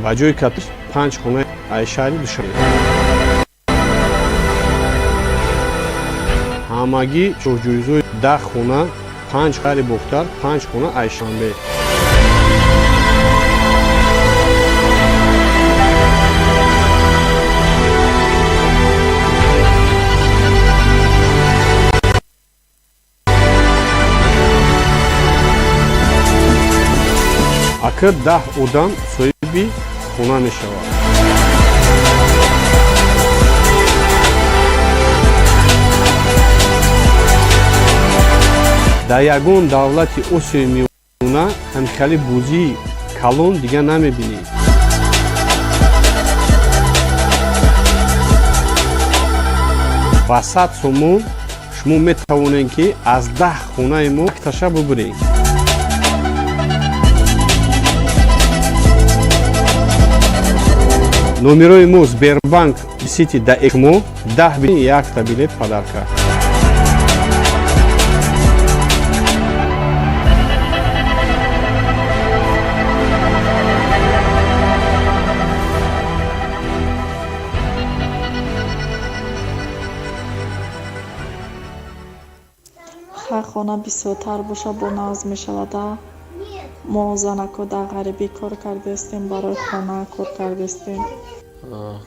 Ба ҷои коттедж панҷ хона ай шаҳри Душанбе, ҳамагӣ шоҳҷӯйзои 10 хона, панҷ шаҳри Бохтар, панҷ хона ай Душанбе. Ака, 10 одам соҳиби хона мешавад. Дар ягон давлати Осиёи Миёна ҳамхели бозии калон дига намебинӣ. Ба 100 сомон шумо метавонед, ки аз 10 хонаи мо якташа бубуред. Номерои мо Сбербанк Сити да шумо 10 якта билет подарка. Ҳар хона бисёртар боша, бо нағз мешавада. Мо занако дар ғарибӣ кор кардаистем, барои хона кор кардаистем.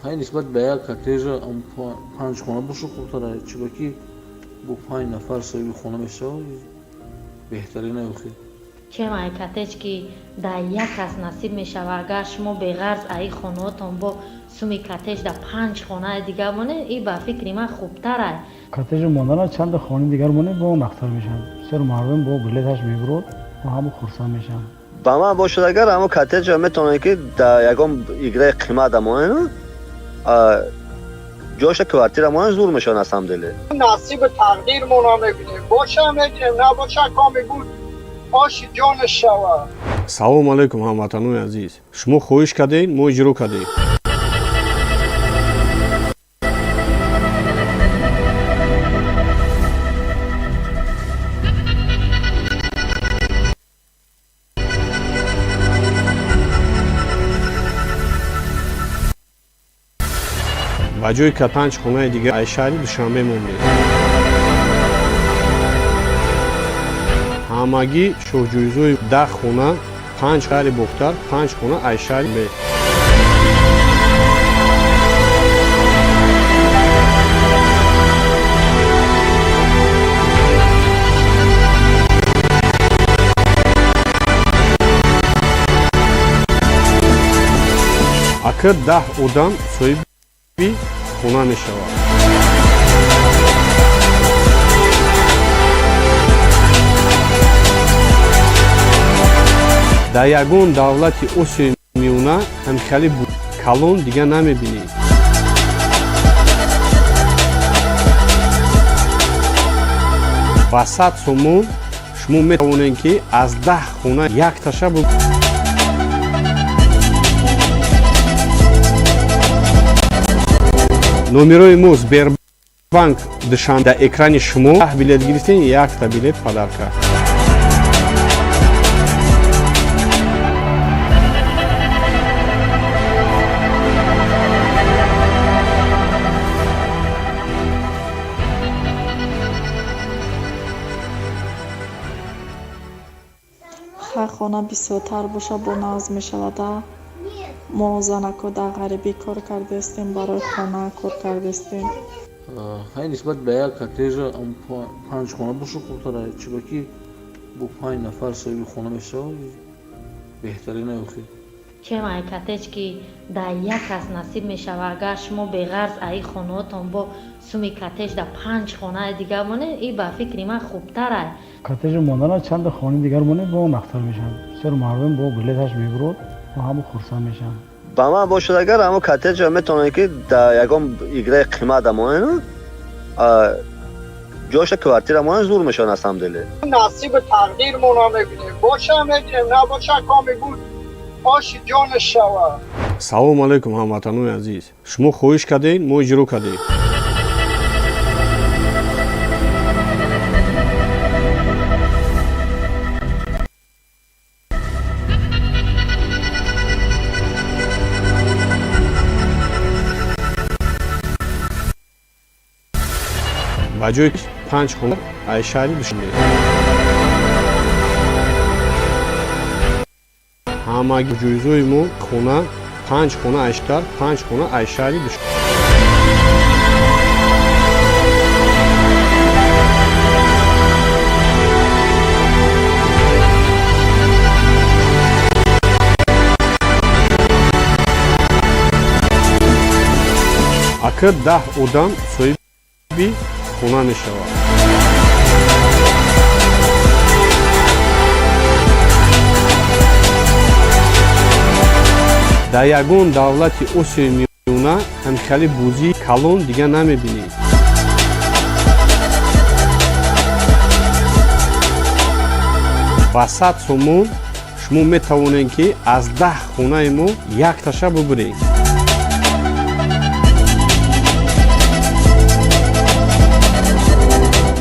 Хай, нисбат ба як коттеҷа панҷ хона боша хубтара, чунки бо панҷ нафар соҳиби хона мешавад, беҳтарин охи. Чем ай коттедж, ки дар як кас насиб мешавад, агар шумо беғарз аи хонаотон бо суми коттедж дар панҷ хонаи дигар монед, и ба фикри ман хубтарай. Коттеҷи мондана чанда хонаи дигар монед, бо нахтар мешавад. Бисёр мардум бо билеташ мебурод, бо ҳама хурсанд мешаванд. Ба ман бошад, агар ҳамо коттеҷа метавонед, ки дар ягон играи қимат монед, ҷоша квартира монед, зур мешавад на самом деле. Насиби тақдирмона мебинем, боша мегирем, набоша, коми буд, оши ҷонаш шавад. Салому алайкум, ҳамватанони азиз! Шумо хоҳиш кардед, мо иҷро кардем. Ба ҷои ка панҷ хонаи дигар ай шаҳри Душанбе мондем. Ҳамагӣ шоҳҷӯизои 10 хона, панҷ шаҳри Бохтар, панҷ хона ай шаҳри Бе. Ака, 10 одам соҳиби хона мешавад. Дар ягон давлати Осиёи Миёна ҳамхели калон дига намебинӣ. Ба 100 сомон шумо метавонед, ки аз 10 хона якташа. Номерои мо Сбербанк Душанбе дар экрани шумо. 10 билет гирифтем, якта билет подарка. Ҳар хона бисёртар боша, бо нағз мешавада. Мо занако дар ғарибӣ кор кардаистем, барои хона кор кардаистем. Хай, нисбат ба як коттеҷа панҷ хона боша хубтара, чунки бо панҷ нафар соҳиби хона мешавад, беҳтарин охи. Чем ай коттедж, ки дар як кас насиб мешавад, агар шумо беғарз аи хонаотон бо суми коттедж дар панҷ хонаи дигар монед, и ба фикри ман хубтарай. Коттеҷи мондана чанда хонаи дигар монед, бо нахтар мешавад. Бисёр мардум бо билеташ мебурод, бо ҳама хурсанд мешаванд. Ба ман бошад, агар ҳамо коттеҷа метавонед, ки дар ягон играи қимат монед, ҷоша квартира монед, зур мешавад на самом деле. Насиби тақдирмона мебинем, боша мегирем, набоша, коми буд, оши ҷонаш шавад. Салому алайкум, ҳамватанони азиз! Шумо хоҳиш кардед, мо иҷро кардем. Ба ҷои панҷ хона ай шаҳри Душанбе. Ҳамаги ҷоизои мо хона, панҷ хона айштар, панҷ хона ай шаҳри Душанбе. Ака, 10 одам соҳиби хона мешавад. Дар ягон давлати Осиёи Миёна ҳамхели бозии калон дига намебинед. Ба 100 сомон шумо метавонед, ки аз 10 хонаи мо якташа бубуред.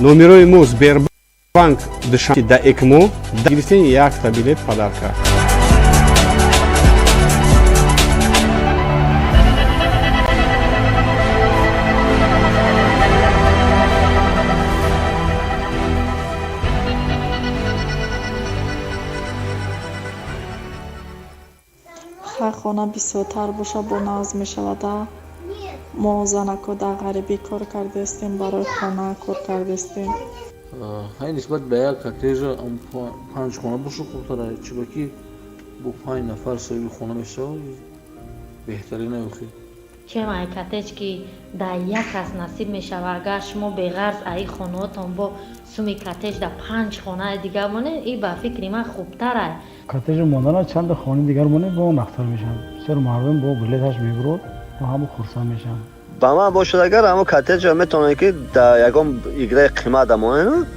Номерои мо Сбербанк Душанбе да Экмо гирифтени якта билет подарка. Ҳар хона бисёртар боша, бо нағз мешавада. Мо занако дар ғарибӣ кор кардаистем, барои хона кор кардаистем. Хай, нисбат ба як коттеҷа панҷ хона боша хубтара, чунки бо панҷ нафар соҳиби хона мешавад, беҳтарин охи. Чем ай коттедж, ки дар як кас насиб мешавад, агар шумо беғарз аи хонаотон бо суми коттедж дар панҷ хонаи дигар монед, и ба фикри ман хубтарай. Коттеҷи мондана чанда хонаи дигар монед, бо нахтар мешавад. Бисёр мардум бо билеташ мебурод, бо ҳама хурсанд мешаванд. Ба ман бошад, агар ҳамо коттеҷа метавонед, ки дар ягон играи қимат монед,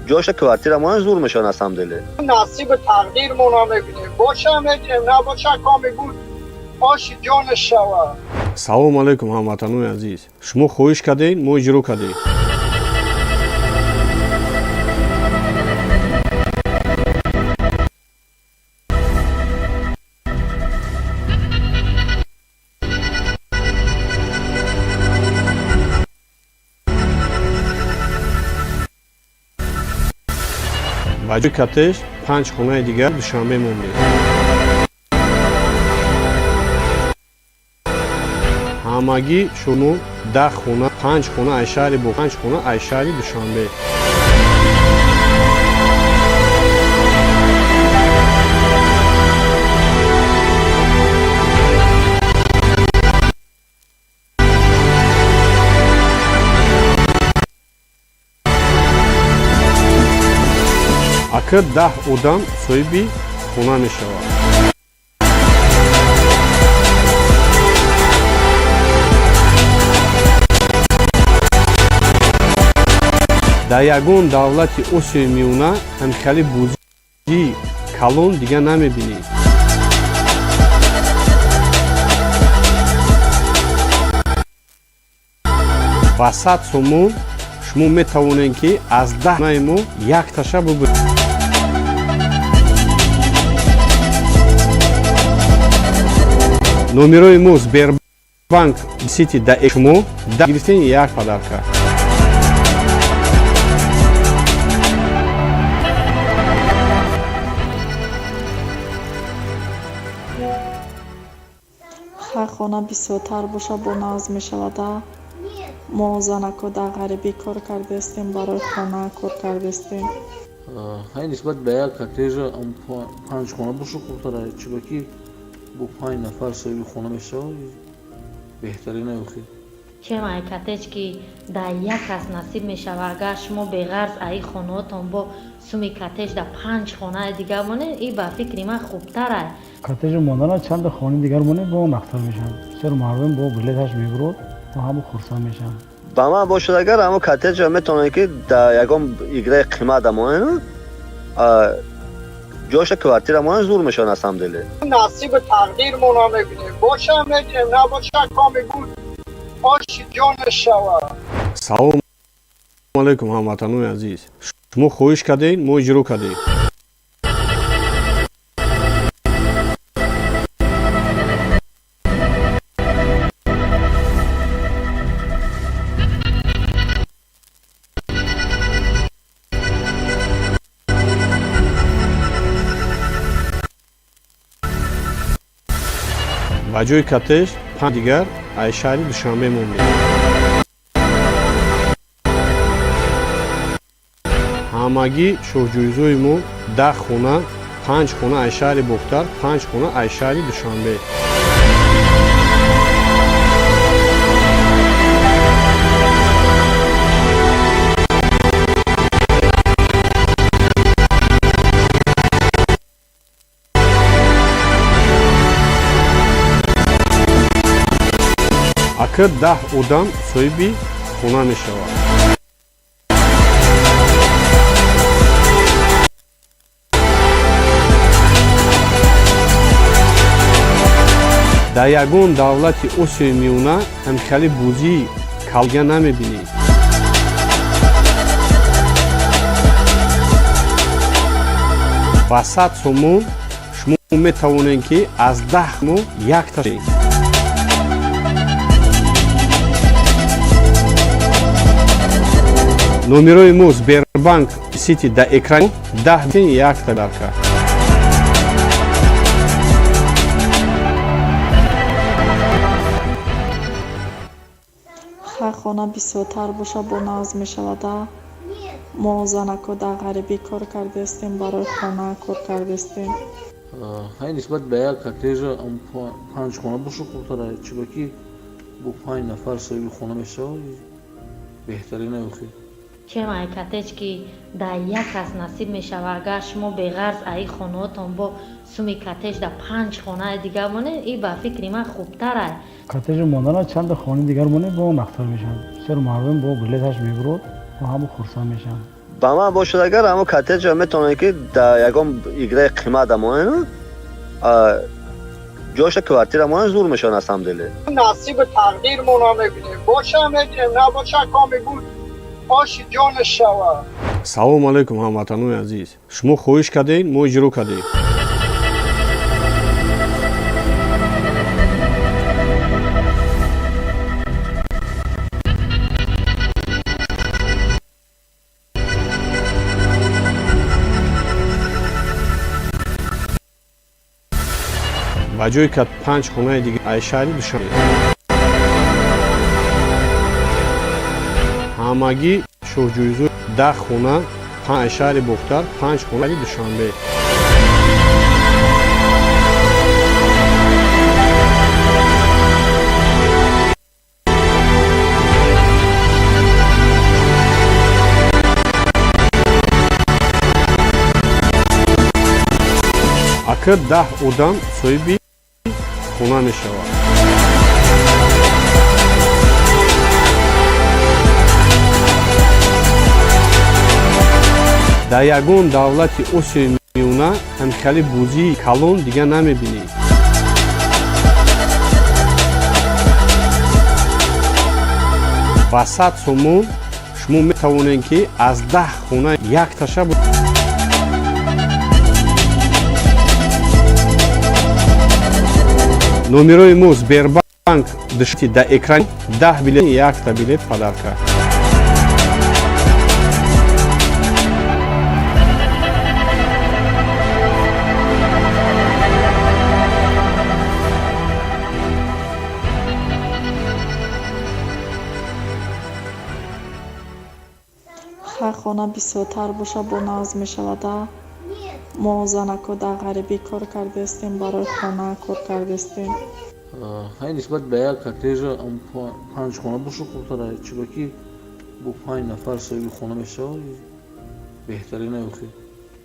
ҷоша квартира монед, зур мешавад на самом деле. Насиби тақдирмона мебинем, боша мегирем, набоша, коми буд, оши ҷонаш шавад. Салому алайкум, ҳамватанони азиз! Шумо хоҳиш кардед, мо иҷро кардем. Ба ҷои коттедж панҷ хонаи дигар Душанбе мондем. Ҳамагӣ шумо 10 хона, панҷ хона аз шаҳри бо панҷ хона аз шаҳри Душанбе. Ака, 10 одам соҳиби хона мешавад. Дар ягон давлати Осиёи Миёна ҳамхели бозии калон дига намебинед. Ба 100 сомон шумо метавонед, ки аз 10 хонаи мо якташа бубуред. Номерои мо Сбербанк Сити да шумо гирифтени як подарка. Ҳар хона бисёртар боша, бо нағз мешавада. Мо занако дар ғарибӣ кор кардаистем, барои хона кор кардаистем. Хай, нисбат ба як коттеҷа панҷ хона боша хубтара, чунки бо панҷ нафар соҳиби хона мешавад, беҳтарин охи. Чем ай коттедж, ки дар як кас насиб мешавад, агар шумо беғарз аи хонаотон бо суми коттедж дар панҷ хонаи дигар монед, и ба фикри ман хубтарай. Коттеҷи мондана чанда хонаи дигар монед, бо нахтар мешавад. Бисёр мардум бо билеташ мебурод, бо ҳама хурсанд мешаванд. Ба ман бошад, агар ҳамо коттеҷа метавонед, ки дар ягон играи қимат монед, ҷоша квартира монед, зур мешавад на самом деле. Насиби тақдирмона мебинем, боша мегирем, набоша, коми буд, оши ҷонаш шавад. Салому алайкум, ҳамватанони азиз! Шумо хоҳиш кардед, мо иҷро кардем. Ба ҷои коттедж панҷ дигар аз шаҳри Душанбе мондем. Ҳамагӣ шоҳҷоизои мо 10 хона, панҷ хона аз шаҳри Бохтар, панҷ хона аз шаҳри Душанбе. Ака 10 одам соҳиби хона мешавад. Дар ягон давлати Осиёи Миёна ҳамхели бозии калга намебинӣ. Ба 100 сомон шумо метавонед, ки аз 10 мо якта. Номерои мо Сбербанк Сити дар экран, 10 якта дарка. Хай, хона бисёртар боша, бо нағз мешавада. Мо занако дар ғарибӣ кор кардаистем, барои хона кор кардаистем. Хай, нисбат ба як коттеҷа панҷ хона боша хубтара, чунки бо панҷ нафар соҳиби хона мешавад, беҳтарина охи. Чем ай коттедж, ки дар як кас насиб мешавад, агар шумо беғарз аи хонаотон бо суми коттедж дар панҷ хонаи дигар монед, и ба фикри ман хубтарай. Коттеҷи мондана чанда хонаи дигар монед, бо нақтар мешавад. Бисёр мардум бо билеташ мебурод, бо ҳама хурсанд мешаванд. Ба ман бошад, агар ҳамо коттеҷа метавонед, ки дар ягон играи қимат монед, ҷоша квартира монед, зур мешавад на самом деле. Насиби тақдирмона мебинем, боша мегирем, набоша, коми буд, оши ҷонаш шавад. Салому алайкум, ҳамватанони азиз! Шумо хоҳиш кардед, мо иҷро кардем. Ба ҷои ка панҷ хонаи дига ай шаҳри Душанбе, ҳамагӣ шоҳҷӯизо 10 хона ай шаҳри Бохтар, панҷ хонаи Душанбе. Ака 10 одам соҳиби хона мешавад. Дар ягон давлати Осиёи Миёна ҳамхели бозии калон дига намебинӣ. Ба 100 сомон шумо метавонед, ки аз 10 хона якташа. Номерои мо Сбербанк дар экран, 10 билет якта билет подарка. Хай, хона бисёртар боша, бо нағз мешавада. Мо занако дар ғарибӣ кор кардаистем, барои хона кор кардаистем. Хай, нисбат ба як коттеҷа панҷ хона боша хубтара, чунки бо панҷ нафар соҳиби хона мешавад, беҳтарина охи.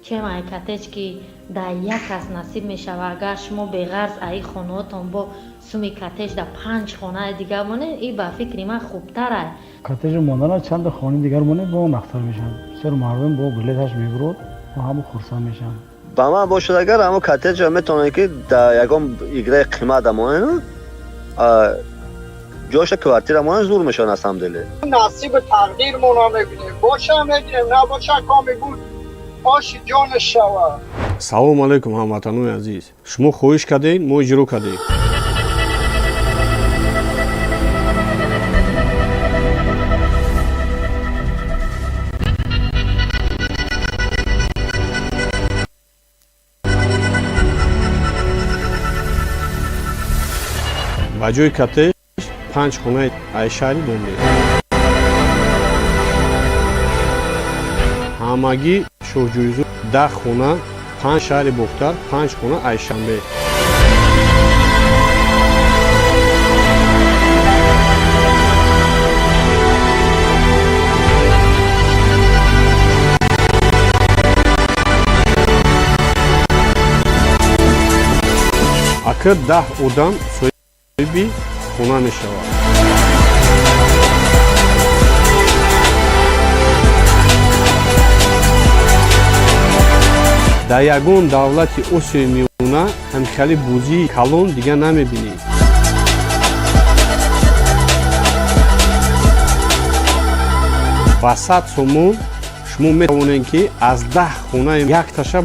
Чем ай коттедж, ки дар як кас насиб мешавад, агар шумо беғарз аи хонаотон бо суми коттедж дар панҷ хонаи дигар монед, и ба фикри ман хубтарай. Коттеҷи мондана чанда хонаи дигар монед, бо нақтар мешавад. Бисёр мардум бо билеташ мебурод, бо ҳама хурсанд мешаванд. Ба ман бошад, агар ҳамо коттеҷа метавонед, ки дар ягон играи қимат монед, ҷоша квартира монед, зур мешавад на самом деле. Насиби тақдирмона мебинем, боша мегирем, набоша, коми буд, оши ҷонаш шавад. Салому алайкум, ҳамватанони азиз! Шумо хоҳиш кардед, мо иҷро кардем. Ба ҷои коттедж панҷ хонаи ай шаҳри Душанбе, ҳамагӣ шоҳҷӯизо 10 хона, панҷ шаҳри Бохтар, панҷ хона ай Душанбе. Ака 10 одам соҳиби хона мешавад. Дар ягон давлати Осиёи Миёна ҳамхели бозии калон дига намебинед. Ба 100 сомон шумо метавонед, ки аз 10 хонаи якташа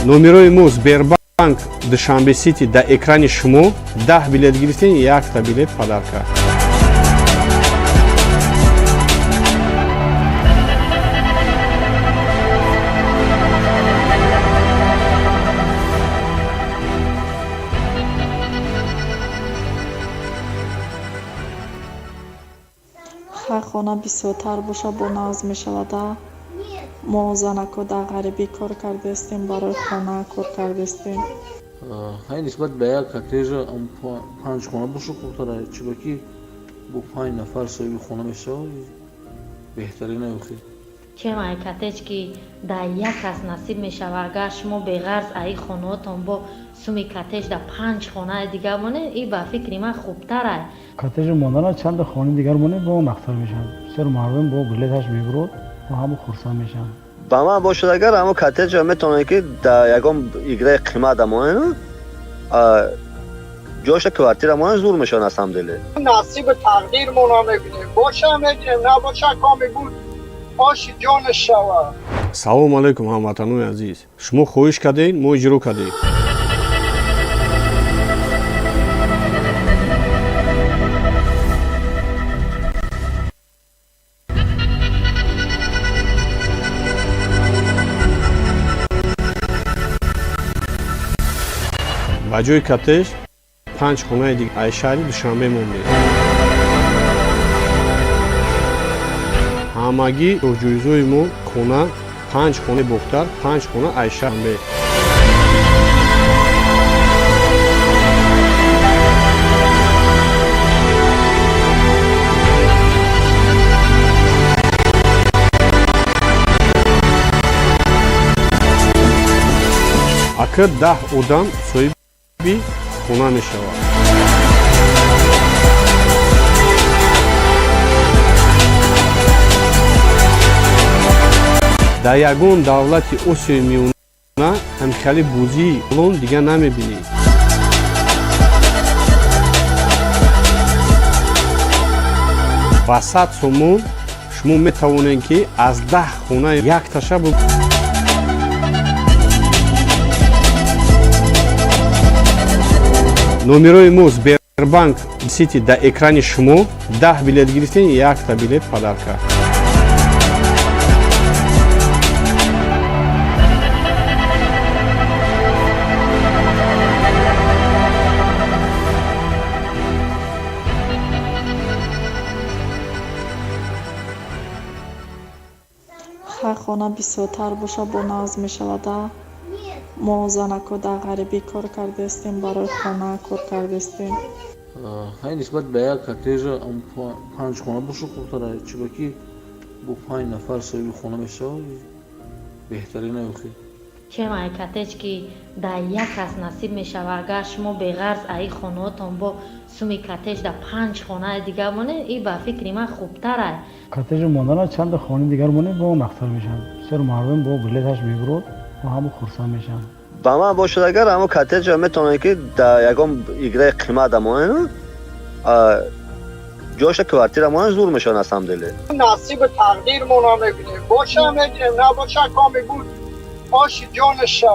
номерои мо Сбербанк Душанбе Сити дар экрани шумо. 10 билет гирифтем, якта билет подарка. Хай, хона бисёртар боша, бо нағз мешавада. Мо занако дар ғарибӣ кор кардаистем, барои хона кор кардаистем. Хай, нисбат ба як коттеҷа панҷ хона боша хубтара, чунки бо панҷ нафар соҳиби хона мешавад, беҳтарин охи. Чем ай коттедж, ки дар як кас насиб мешавад, агар шумо беғарз аи хонаотон бо суми коттедж дар панҷ хонаи дигар монед, и ба фикри ман хубтарай. Коттеҷи мондана чанда хонаи дигар монед, бо нақстар мешавад. Бисёр мардум бо билеташ мебурод, бо ҳама хурсанд мешаванд. Ба ман бошад, агар ҳамо коттеҷа метавонед, ки дар ягон играи қимат монед, ҷоша квартира монед, зур мешавад на самом деле. Насиби тақдирмона мебинем, боша мегирем, набоша, коми буд, оши ҷонаш шавад. Салому алайкум, ҳамватанони азиз! Шумо хоҳиш кардед, мо иҷро кардем. Ба ҷои коттедж панҷ хонаи дига аз шаҳри Душанбе мондем. Ҳамагӣ ҷоизои мо хона, панҷ хонаи Бохтар, панҷ хона аз Шанбе. Ака, 10 одам соҳиби хона мешавад. Дар ягон давлати Осиёи Миёна ҳамхели бозии калон дига намебинед. Ба 100 сомон шумо метавонед, ки аз 10 хонаи якташа номерои мо Сбербанк Сити дар экрани шумо. 10 билет гирифтем, якта билет подарка. Хай, хона бисёртар боша, бо нағз мешавада. Мо занако дар ғарибӣ кор кардаистем, барои хона кор кардаистем. Хай, нисбат ба як коттеҷа панҷ хона боша хубтара, чунки бо панҷ нафар соҳиби хона мешавад, беҳтарин охи. Чем ай коттедж, ки дар як кас насиб мешавад, агар шумо беғарз аи хонаотон бо суми коттедж дар панҷ хонаи дигар монед, и ба фикри ман хубтарай. Коттеҷи мондана чанда хонаи дигар монед, бо нақстар мешавад. Бисёр мардум бо билеташ мебурод, бо ҳама хурсанд мешаванд. Ба ман бошад, агар ҳамо коттеҷа метавонед, ки дар ягон играи қимат монед, ҷоша квартира монед, зур мешавад на самом деле. Насиби тақдирмона мебинем, боша мегирем, набоша, коми буд, оши ҷонаш шавад.